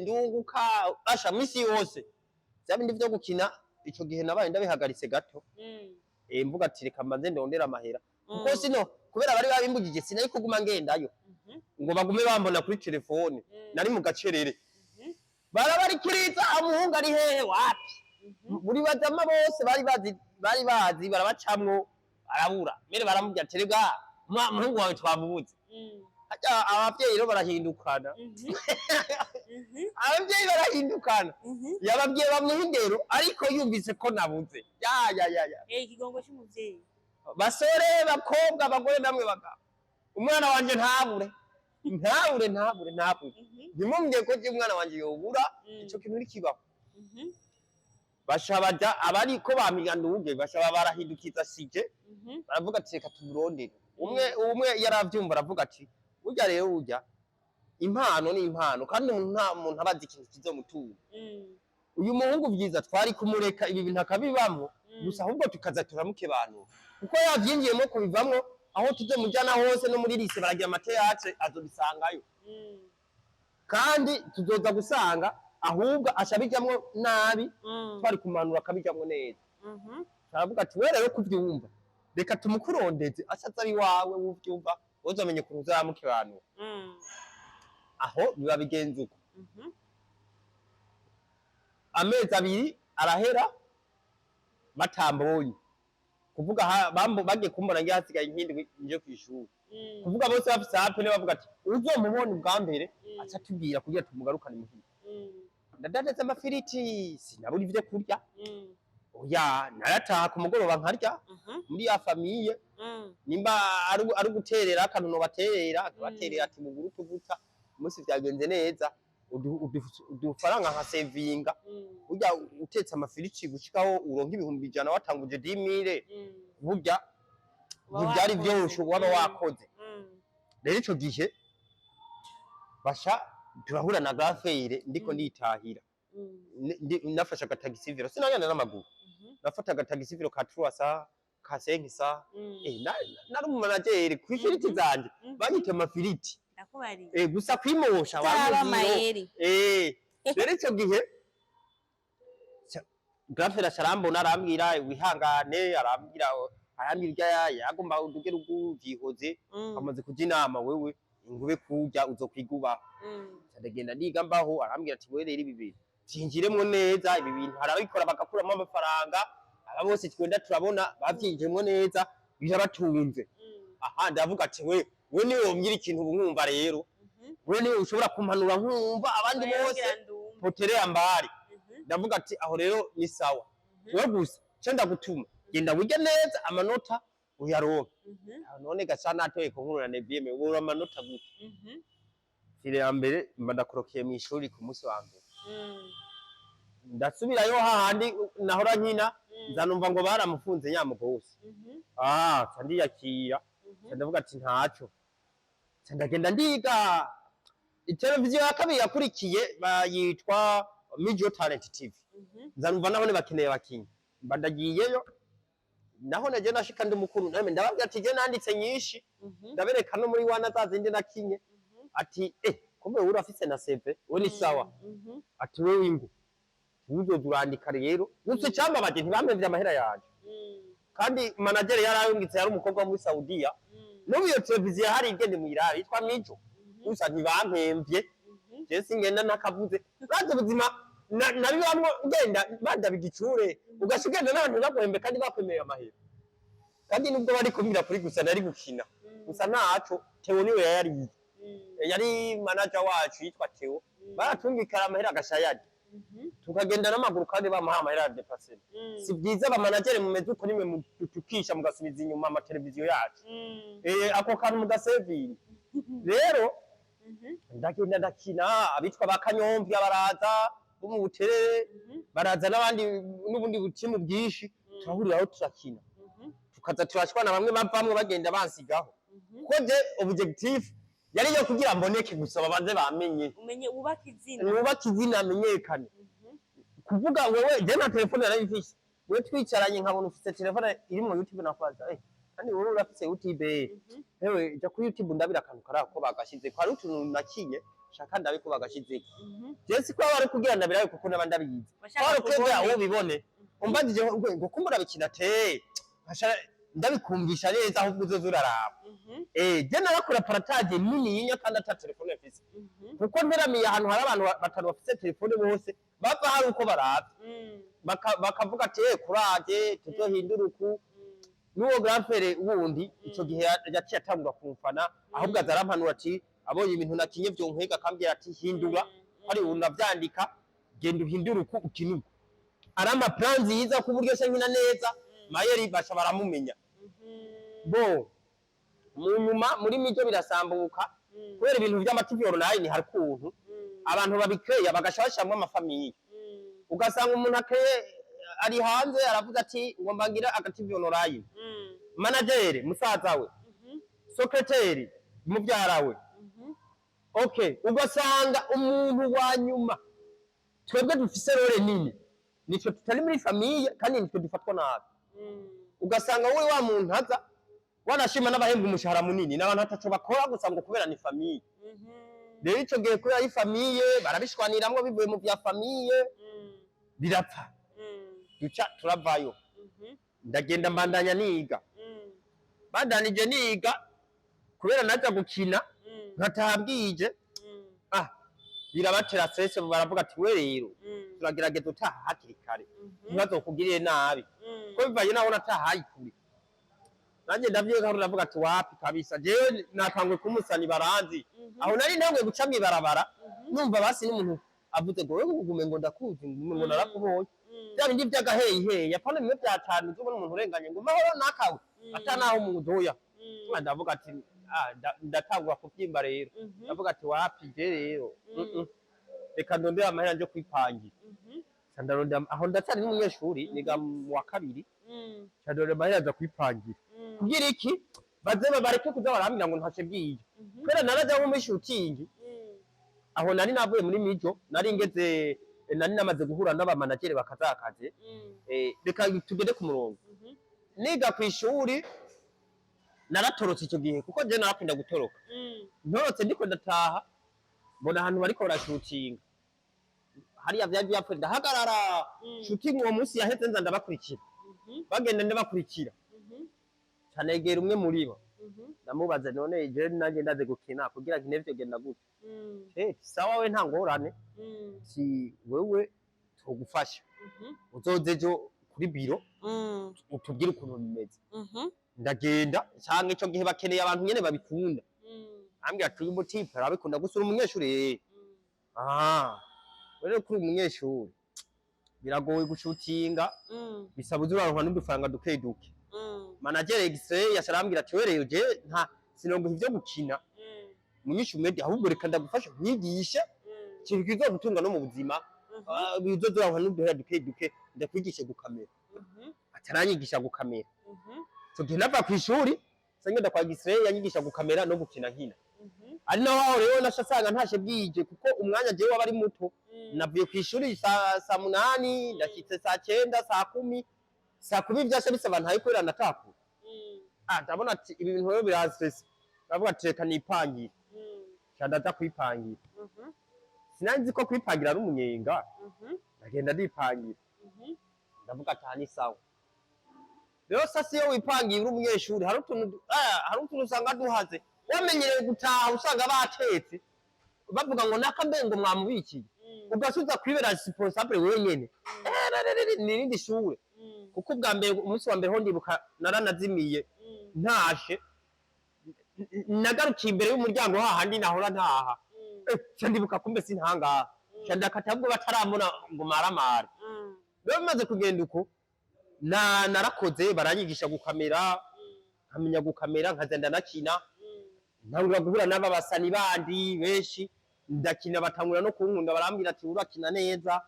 ndunguka basha misi yose. Vya bindi vyo gukina ico gihe nabaye ndabihagaritse gato. Mvuga ati reka mbanze ndondera amahera, kuko sino kubera bari babimbugije sinari kuguma ngendayo ngo bagume bambona kuri telefone. Nari mu gacerere, barabarikiriza umuhungu ari hehe, wapi. Buri bajama bose bari bazi barabacamwo, barabura mbere, baramubwira ati rega muhungu wawe twamubuze. Harya abavyeyi rero barahindukana. Abavyeyi barahindukana. Yababwiye bamuha indero, ariko yumvise ko nabuze, ya ya ya ya. Ikigongo c'umuvyeyi. Basore, bakobwa, abagore namwe bagabo, umwana wanje ntabure, ntabure, ntabure, ntabure. Ntimumbwiye ko je umwana wanje yobura. Ico kintu ntikibaho. Basha baja abariko bampiga nduge, basha barahindukiza sije. Baravuga ati reka tumurondere. Umwe umwe yaravyumva, aravuga ati burya rero, burya impano ni impano, kandi umuntu nta muntu aba azi ikintu kizomutunga. Uyu muhungu vyiza twari kumureka ibi bintu akabibamwo gusa, ahubwo tukaza turamukebanura, kuko yavyinjiyemo kubivamwo, aho tuzomujana hose no muri lycée baragira ama théâtre, azobisangayo. Kandi tuzoza gusanga ahubwo aca bijamwo nabi. Twari kumanura akabijamwo neza. Turavuga ati we rero kuvyumva, reka tumukurondeze, asaza ari iwawe, wuvyumva uzamenye ukuntu uzamukebanura. Aho biba bigenze uko. Amezi 2 arahera batambonye, kuvuga bagiye kumbona ngiye hasigaye inkindi nje kw'ishuri. Kuvuga bose bafise hape, bavuga ati uzomubona ubwa mbere aca atubwira kugira tumugarukane muhira. Ndadandaza amafiriti, sinabura ivyo kurya. Oya, narataha ku mugoroba nkarya muri ya famille. Nimba ari uguterera akantu nobaterera, akabaterera ati mugure utuvuta, umunsi vyagenze neza udufaranga nka sevinga. Burya utetse amafiriti gushikaho uronka 100,000 watanguje 10 000, burya Uba ntivyari wakoze. vyoroshe, waba wakoze. Rero ico gihe basha turahura na gafeire ndiko nditahira. Nafashe agatagisi vélo, sinagenda n'amaguru. Nafata agatagisi vélo ka 300, ka 500. Nari umumanageri kw'ifiriti zanje. Banyita amafiriti. Ndakubariye. Gusa kwimosha Utaraba wamubwira. amayeri. Rero ico gihe Grafera arambona, arambwira wihangane, arambwira irya yagomba uduge ruguru vyihoze. Amaze kuja inama, wewe ingube kurya uzokwiga ubaho. Ndagenda ndiga mbaho. Arambwira ati wewe rero ibi bintu vyinjiremwo neza, ibi bintu harabikora bagakuramo amafaranga, aba bose twenda turabona bavyinjiyemwo neza, birabatunze. Aha ndavuga ati we niwe wombwira ikintu ubu nkumva rero. We niwe ushobora kumpanura nkumva, abandi Oya, bose ngira ndumve. potelea mbali. Ndavuga ati aho rero ni sawa, we gusa ce ndagutuma genda wige neza, amanota uyaronke. Aho none gasa natoye ku nkuru na neuvième, ubura amanota gute? File ya mbere mba ndakorokeye mw'ishuri ku munsi wa mbere. Ndasubirayo hahandi nahora nkina. Nza numva ngo baramufunze nyamugose. Ah, nca ndiyakira. Nca ndavuga ati ntaco, nca ndagenda ndiga. Iteleviziyo ya kabiri yakurikiye bayitwa Mijo Talent TV. Nza numva nahone bakeneye abakinyi, mba ndagiyeyo. Naho naje nashika ndi mukuru, name ndababwira ati je nanditse nyinshi. Ndabereka no muri wana za zindi nakinye. Ati kumbe wewe urafise na CV, we ni sawa. Ati wewe ingo uzoza urandika rero. Gusa icambabaje, ntibampevye amahera yanje. Kandi manager yarayungitse, yari umukobwa wo muri Saudiya. N'ubu iyo televiziyo hari igende mwirara yitwa Mijo, gusa ntibampemvye. Je singenda nakavuze, urazi ubuzima nabibamwo, ngenda bandaba igicure, ugaca ugenda n'abantu baguhembe kandi bakwemeye amahera, kandi nubwo bari kumbwira kuri gusa nari gukina gusa ntaco. Theo niwe yayariye. Yari manager wacu yitwa Theo. Baratungikara amahera agashayari, tukagenda n'amaguru kandi bamuha amahera ya déplacement. Si byiza, abamanageri mumeze uko nimwe mudutukisha mugasubiza inyuma amateleviziyo yacu. Ako kantu mugasevini rero. Ndagenda ndakina, abitwa ba Kanyomvya baraza bo mu Buterere, baraza n'abandi n'ubundi butimu bwinshi, turahuriraho turakina. Tukaza turashwana, bamwe bavamwo bagenda bansigaho, kuko je objectif yari iyo kugira mboneke gusa, babanze bamenye. Umenye wubake izina. Wubake izina, amenyekane. Kuvuga wewe, je na telefone narayifise, wewe twicaranye nkabona ufise telefone iri mu YouTube, nakwaza: "Eh, kandi wowe urafise YouTube? Hewe, jya kuri YouTube ndabira akantu kari ko bagashize, hari utuntu nakinye shaka ndabe ko bagashizeko." Je si ko bari kugira ndabirabe, kuko naba ndabizi. Washaka kwari kwebwe kubone. Aho ubibone umbajije ngo kumbura bikina te nkasha ndabikumvisha neza, ahubwo uzoza uraraba. Je narakora partage nini yinya kandi ata telefone mfise, kuko nteramiye ahantu hari abantu batanu bafise telefone, bose bava hari uko baravye, bakavuga ati: "Eh, kuraje, tuzohindura uku." N'uwo grand frère wundi ico gihe yaciye atangura kumfana, ahubwo aza arampanura ati abonye ibintu nakinye vyonkwega, akambwira ati: "Hindura, hari unavyandika, genda uhindure uku, ukine uku." Arampa plan nziza ku buryo se nkina neza, mayeri basha baramumenya. Bo mu nyuma muri mijo birasambuka, kubera ibintu vy'ama TV online hari ukuntu abantu babikeya bagasha bashiramwo ama famille, ugasanga umuntu akeye ari hanze aravuga ati: "Ngomba ngira aga TV online." Manager musaza we, secretary mubyara we, okay, ugasanga umuntu wa nyuma twebwe dufise rôle nini nitwe tutari muri famille, kandi nitwe dufatwa nabi. Ugasanga wowe wa muntu aza wanashima n'abahembwa umushahara munini n'abantu ataco bakora, gusa ngo kubera ni famille. Rero ico gihe kubera ari famille, barabishwaniramwo bivuye mu vya famille, birapfa, duca turavayo. Ndagenda mbandanya niga. Bandanije niga, kubera naja gukina nkataha bwije, birabatera stress, baravuga ati: "We rero turagerageza utaha hakiri kare, ntibazokugirire nabi." Ko bivanye naho natahaye kure, nanjye ndavyiga, ndavuga ati: "Wapi kabisa, jewe natanguye kumusani baranzi." Aho nari ntanguye guca mw'ibarabara, numva basi n'umuntu avuze ngo: "Wewe ugume ngo ndakuzi, ngo narakubonye." Bya bindi vy'agaheyiheyi, apana bimwe vya cane uzobona umuntu urenganye ngo: "Mahoro nakawe," ata naho umuntu oya. Ndavuga ati: "Ndatangura kuvyimba." Rero ndavuga ati: "Wapi, je rero reka ndondere amahera nje kwipangira." Ca ndarondera, aho ndacyari n'umunyeshuri, niga mu wa kabiri. Ca ndondera amahera nza kwipangira kugira iki baze bareke kuza barambwira ngo ntashe bwije, kubera naraja nko muri shooting. Aho nari navuye muri mijo, nari ngeze, nari namaze guhura n'abamanageri bakazakaze. Reka tugende ku murongo. Niga kw'ishuri naratorotse icyo gihe, kuko je narakunda gutoroka. Ntorotse ndiko ndataha, mbona ahantu bariko barashutinga hariya vyari vyapfuye, ndahagarara. Shooting uwo munsi yaheze, nza ndabakurikira, bagenda ndabakurikira, canegera umwe muri bo, ndamubaza: "None je nanjye ndaze gukina, kugira nkine vyogenda gute?" "Sawa, we nta ngorane, si wewe tugufasha, uzoze ejo kuri biro utubwire ukuntu bimeze." Ndagenda, nsanga ico gihe bakeneye abantu nyene babikunda. Ambwira ati: "Uyu mutipe arabikunda gusa, uri umunyeshuri?" "Eh." "Ah, rero kuri umunyeshuri biragoye gushutinga, bisaba uze uraronka n'udufaranga duke duke." Manager X-ray yaca arambwira ati: "Wereye je nta sinonguha ivyo gukina munyishu media, ahubwo reka ndagufasha nkwigishe ikintu kizogutunga no mu buzima, bizoza uraronka n'uduhera duke duke, ndakwigishe gukamera." Ataranyigisha gukamera. Ico gihe nava kw'ishuri ngenda kwa X-ray, yanyigisha gukamera no gukina nkina. Ari naho aho rero nasha asanga ntashe bwije, kuko umwanya jewe waba ari muto. Navuye kw'ishuri saa 8, ndashyitse saa 9, saa 10, saa 10 vyasha bisaba ntaye kubera natakura. Ndabona ati ibi bintu rero biranstressa, ndavuga ati: "Reka nipangire." Ca ndaja kwipangira. Sinari nzi ko kwipangira ari umunyenga. Ndagenda ndipangira, ndavuga ati: "Aha ni sawa." Rero sasa iyo wipangiye uri umunyeshuri, hari utuntu usanga duhaze. Wamenyereye gutaha usanga batetse, bavuga ngo naka mbe ngo mwamubikiye, ugasubiza kwibera responsable wenyene. Ni irindi shure, kuko ubwa mbere, umunsi wa mbere ho ndibuka naranazimiye ntashe, nagarukiye imbere y'umuryango hahandi nahora ntaha. Ca ndibuka kumbe sintangaha, ca ndakata ahubwo bataramubona ngo maramare. Rero bimaze kugenda uko, na narakoze, baranyigisha gukamera, nkamenya gukamera, nkaza ndanakina. Ntangura guhura n'aba basani bandi benshi, ndakina, batangura no kunkunda, barambwira ati: "Urakina neza."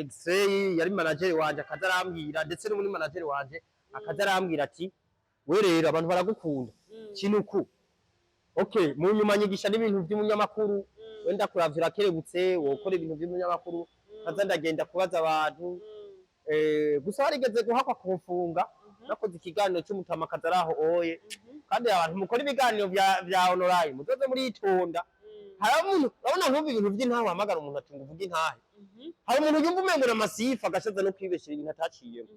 X-ray yari manager wanje akaza arambwira, ndetse n'ubu ni manager wanje. Akaza arambwira ati: "We rero abantu baragukunda, kinuku." Okay, mu nyuma nyigisha n'ibintu by'umunyamakuru. Wenda kuravya, urakerebutse, wokora ibintu by'umunyamakuru. Kaza ndagenda kubaza abantu. Gusa harigeze guhakwa kumfunga, nakoze ikiganiro c'umutamakazi ari aho oye. Kandi abantu mukora ibiganiro vya online, muzoze muritonda. Hari umuntu, urabona nk'ubu ibintu vy'intahe, uhamagara umuntu ati ngo uvuge intahe, hari umuntu yumva umengo n'amasifa, agashaza no kwibeshera ibintu ataciyemo.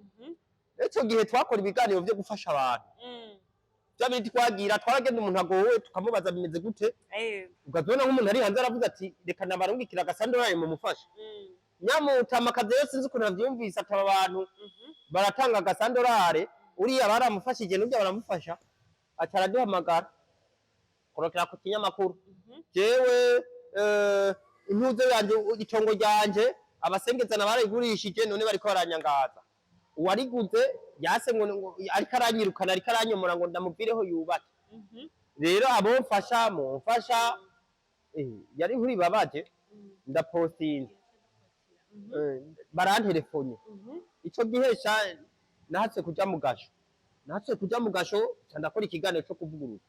Ico gihe twakora ibiganiro vyo gufasha abantu, vya bindi twagira, twaragenda umuntu agowe tukamubaza bimeze gute. Ukazibona nk'umuntu ari hanze aravuze ati: "Reka nabarungikira agasandorari mumufashe." Nyamutamakazi rero sinzi ukuntu avyumvise, ataba abantu baratanga agasandorare, uriya baramufashije n'urya baramufasha, aca araduhamagara korokera ku kinyamakuru: "Jewe impuzu yanje, itongo ryanje abasengezana barayigurishije, none bariko baranyangaza. Uwariguze yase ngo ariko aranyirukana, ariko aranyomora ngo ndamuvireho yubake. Rero abomfasha mumfasha." Yari inkuru ibabaje. Ndapostinze, baranterefonye. Ico gihe sha nahatse kuja mu gasho, nahatse kuja mu gasho, ca ndakora ikiganiro co kuvuguruza.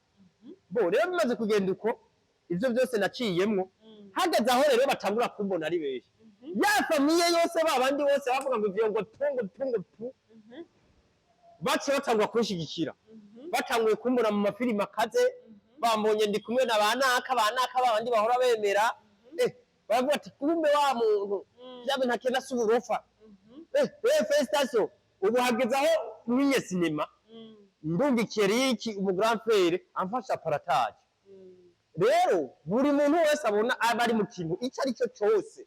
Bo rero bimaze kugenda uko, ivyo byose naciyemwo, hageze aho rero batangura kumbona ari benshi, ya famille yose, ba bandi bose bavuga ngo ivyo ngo tu, ngo tu, ngo tu, baciye batangura kunshigikira. Batanguye kumbona mu mafilime akaze, bambonye ndi kumwe na banaka banaka, babandi bahora bemera, baravuga ati: "Kumbe wa muntu vya bintu akenda si uburofa." Félicitations. Ubu hageze aho mwinye sinema, ndungikiye Riki umu grand frère amfasha partage. Rero buri muntu wese abona aba ari mu kintu icyo ari cyo cyose,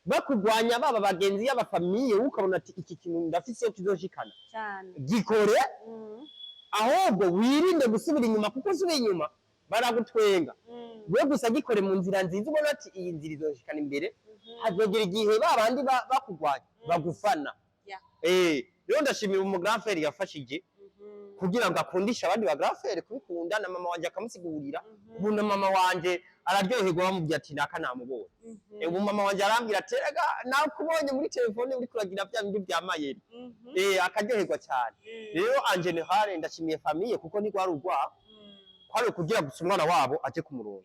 bakugwanya, baba bagenzi, y'aba famille, ukabona ati iki kintu ndafise iyo kizoshikana, Cyane. gikore. Ahubwo wirinde gusubira inyuma, kuko usubiye inyuma baragutwenga. We gusa gikore mu nzira nziza, ubona ati iyi nzira izoshikana imbere, hazogera igihe ba bandi bakugwanya bagufana. Rero ndashimira umu grand frère yafashije kugira ngo akundishe abandi ba grand frère kubikunda, na mama wanje akamusigurira. Ubu na mama wanje araryoherwa, bamubwira ati naka namubonye. Ubu mama wanje arambwira ati: "Erega nakubonye muri telefone uriko uragira bya bindi bya mayeri." Akaryoherwa cyane. Rero en général ndashimiye famille, kuko ntigwari urwabo, kwari ukugira gusa umwana wabo aje ku murongo.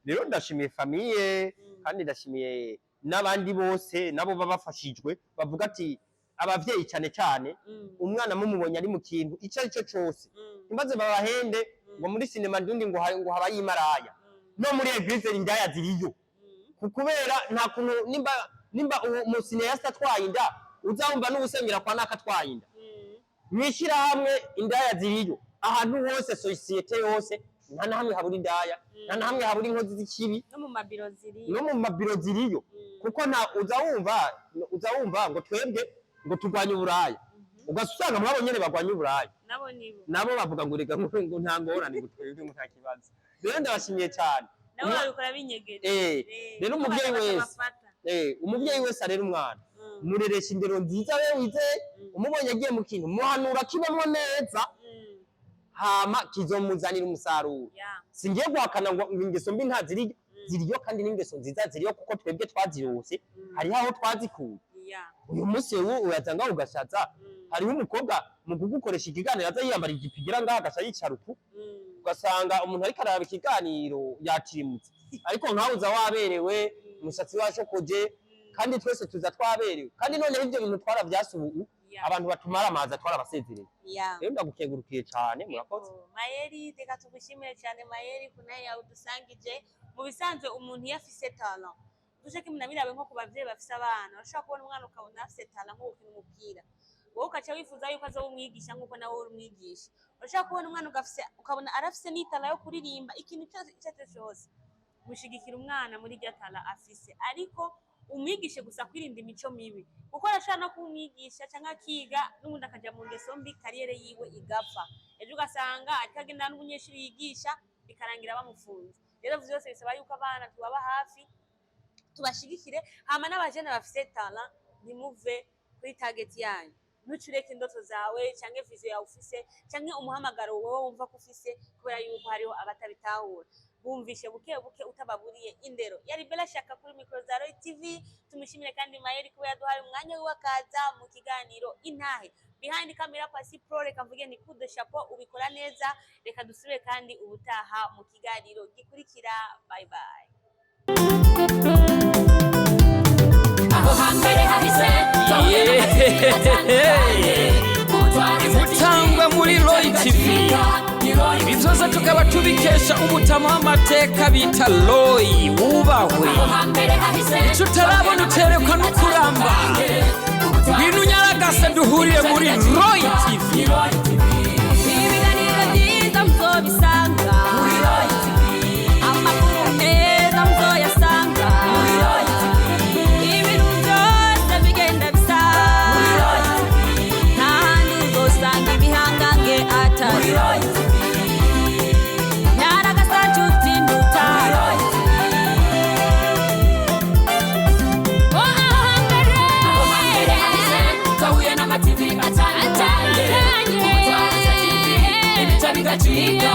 Rero ndashimiye famille, kandi ndashimiye n'abandi bose nabo baba bafashijwe, bavuga ati abavyeyi cyane cyane, umwana mumubonye ari mu kintu icyo ari cyo cyose, ntibaze babahende ngo muri sinema ndundi ngo habayo imaraya. No muri église indaya ziriyo. Kubera nta kuntu nimba umu cinéaste atwaye inda, uzawumva n'ubusengera kwa naka atwaye inda. Mw'ishyirahamwe indaya ziriyo, ahantu hose, société yose, nta na hamwe habura indaya, nta na hamwe habura inkozi z'ikibi. No mu mabiro ziri. No mu mabiro ziriyo. Kuko nta uza wumva ngo twebwe ngo turwanye uburaya, ugasa usanga mwabo nyene bagwanya uburaya. Nabo nibo. Nabo bavuga ngo reka, ngo nta ngorane, ngo twebwe ngo nta kibazo. Rero ndabashimiye cyane. Nabo babikora binyegeje. Rero kuko umuvyeyi batabaca wese bafata. Umuvyeyi wese arera umwana, mureresha indero nziza. We wizeye, umubonye agiye mu kintu, muhanura kibamwo neza, hama kizomuzanira umusaruro. Singiye guhakana ngo ingeso mbi nta ziriyo, ziriyo, kandi n'ingeso nziza ziriyo, kuko twebwe twazirose, hariho aho twazikuye. Uyu munsi wowe uraza ngaho ugashaza. Hariho umukobwa mu kugukoresha ikiganiro aza yiyambara ijipo igira ngaho, agaca yicara uku, ugasanga umuntu ariko araraba ikiganiro yatirimutse. Ariko nkawe uza waberewe, umushatsi washokoje, kandi twese tuza twaberewe. Kandi noneho ibyo bintu twaravyase ubu. Abantu batumara amazi twarabasezereye. Rero ndagukengurukiye cane, murakoze. Yego, Mayeri, reka tugushimire cyane Mayeri ku nayo yawe udusangije. Mu bisanzwe umuntu iyo afise talent, duce kimwe nabirabe nko ku bavyeyi bafise abana, urashobora kubona umwana ukabona afise talent nko gukina umupira, wowe ukaca wifuza yuko azoba umwigisha nkuko nawe uri umwigisha. Urashobora kubona umwana ugafise, ukabona arafise n'i talent yo kuririmba, ikintu cyose icyo ari cyo cyose, mushigikira umwana muri iryo talent afise, ariko umwigishe gusa kwirinda imico mibi, kuko arashobora no kumwigisha cyangwa akiga n'ubundi akaja mu ngeso mbi, carrière yiwe igapfa. Ejo ugasanga ariko agenda n'umunyeshuri yigisha, bikarangira bamufunze. Rero vyose bisaba yuko abana tubaba hafi, tubashigikire. Hama n'abajene bafise talent, ntimuve kuri target yanyu. Ntucureke indoto zawe canke vision yawe ufise canke umuhamagaro wowe wumva ko ufise, kubera yuko hariho abatabitahura. Bumvishe buke buke utababuriye indero. Yari Bella Shaka kuri micro za Roy TV. Tumushimire kandi Mayeri kuba yaduhaye umwanya wiwe akaza mu kiganiro Intahe. Behind camera Pasi Pro, reka mvuge ni coup de chapeau, ubikora neza. Reka dusubire kandi ubutaha mu kiganiro gikurikira. Bye bye. Aho hambere hahise. Gutangwa muri Roy TV. Ibi byose tukaba tubikesha umutama w'amateka bita Roy, wubahwe. Icyo utarabona uterekwa no kuramba. Ngwino unyaragase duhurire muri Roy TV. Ibiganiro byiza muzobisanga, amakuru meza muzoyasanga, ibintu byose bigenda bisa. Nta handi uzosanga ibihangange atari nyaragasa nshuti ndutaro. Oh, aho hambere Twahuye n'amativi atandukanye, atandukanye, bigacika.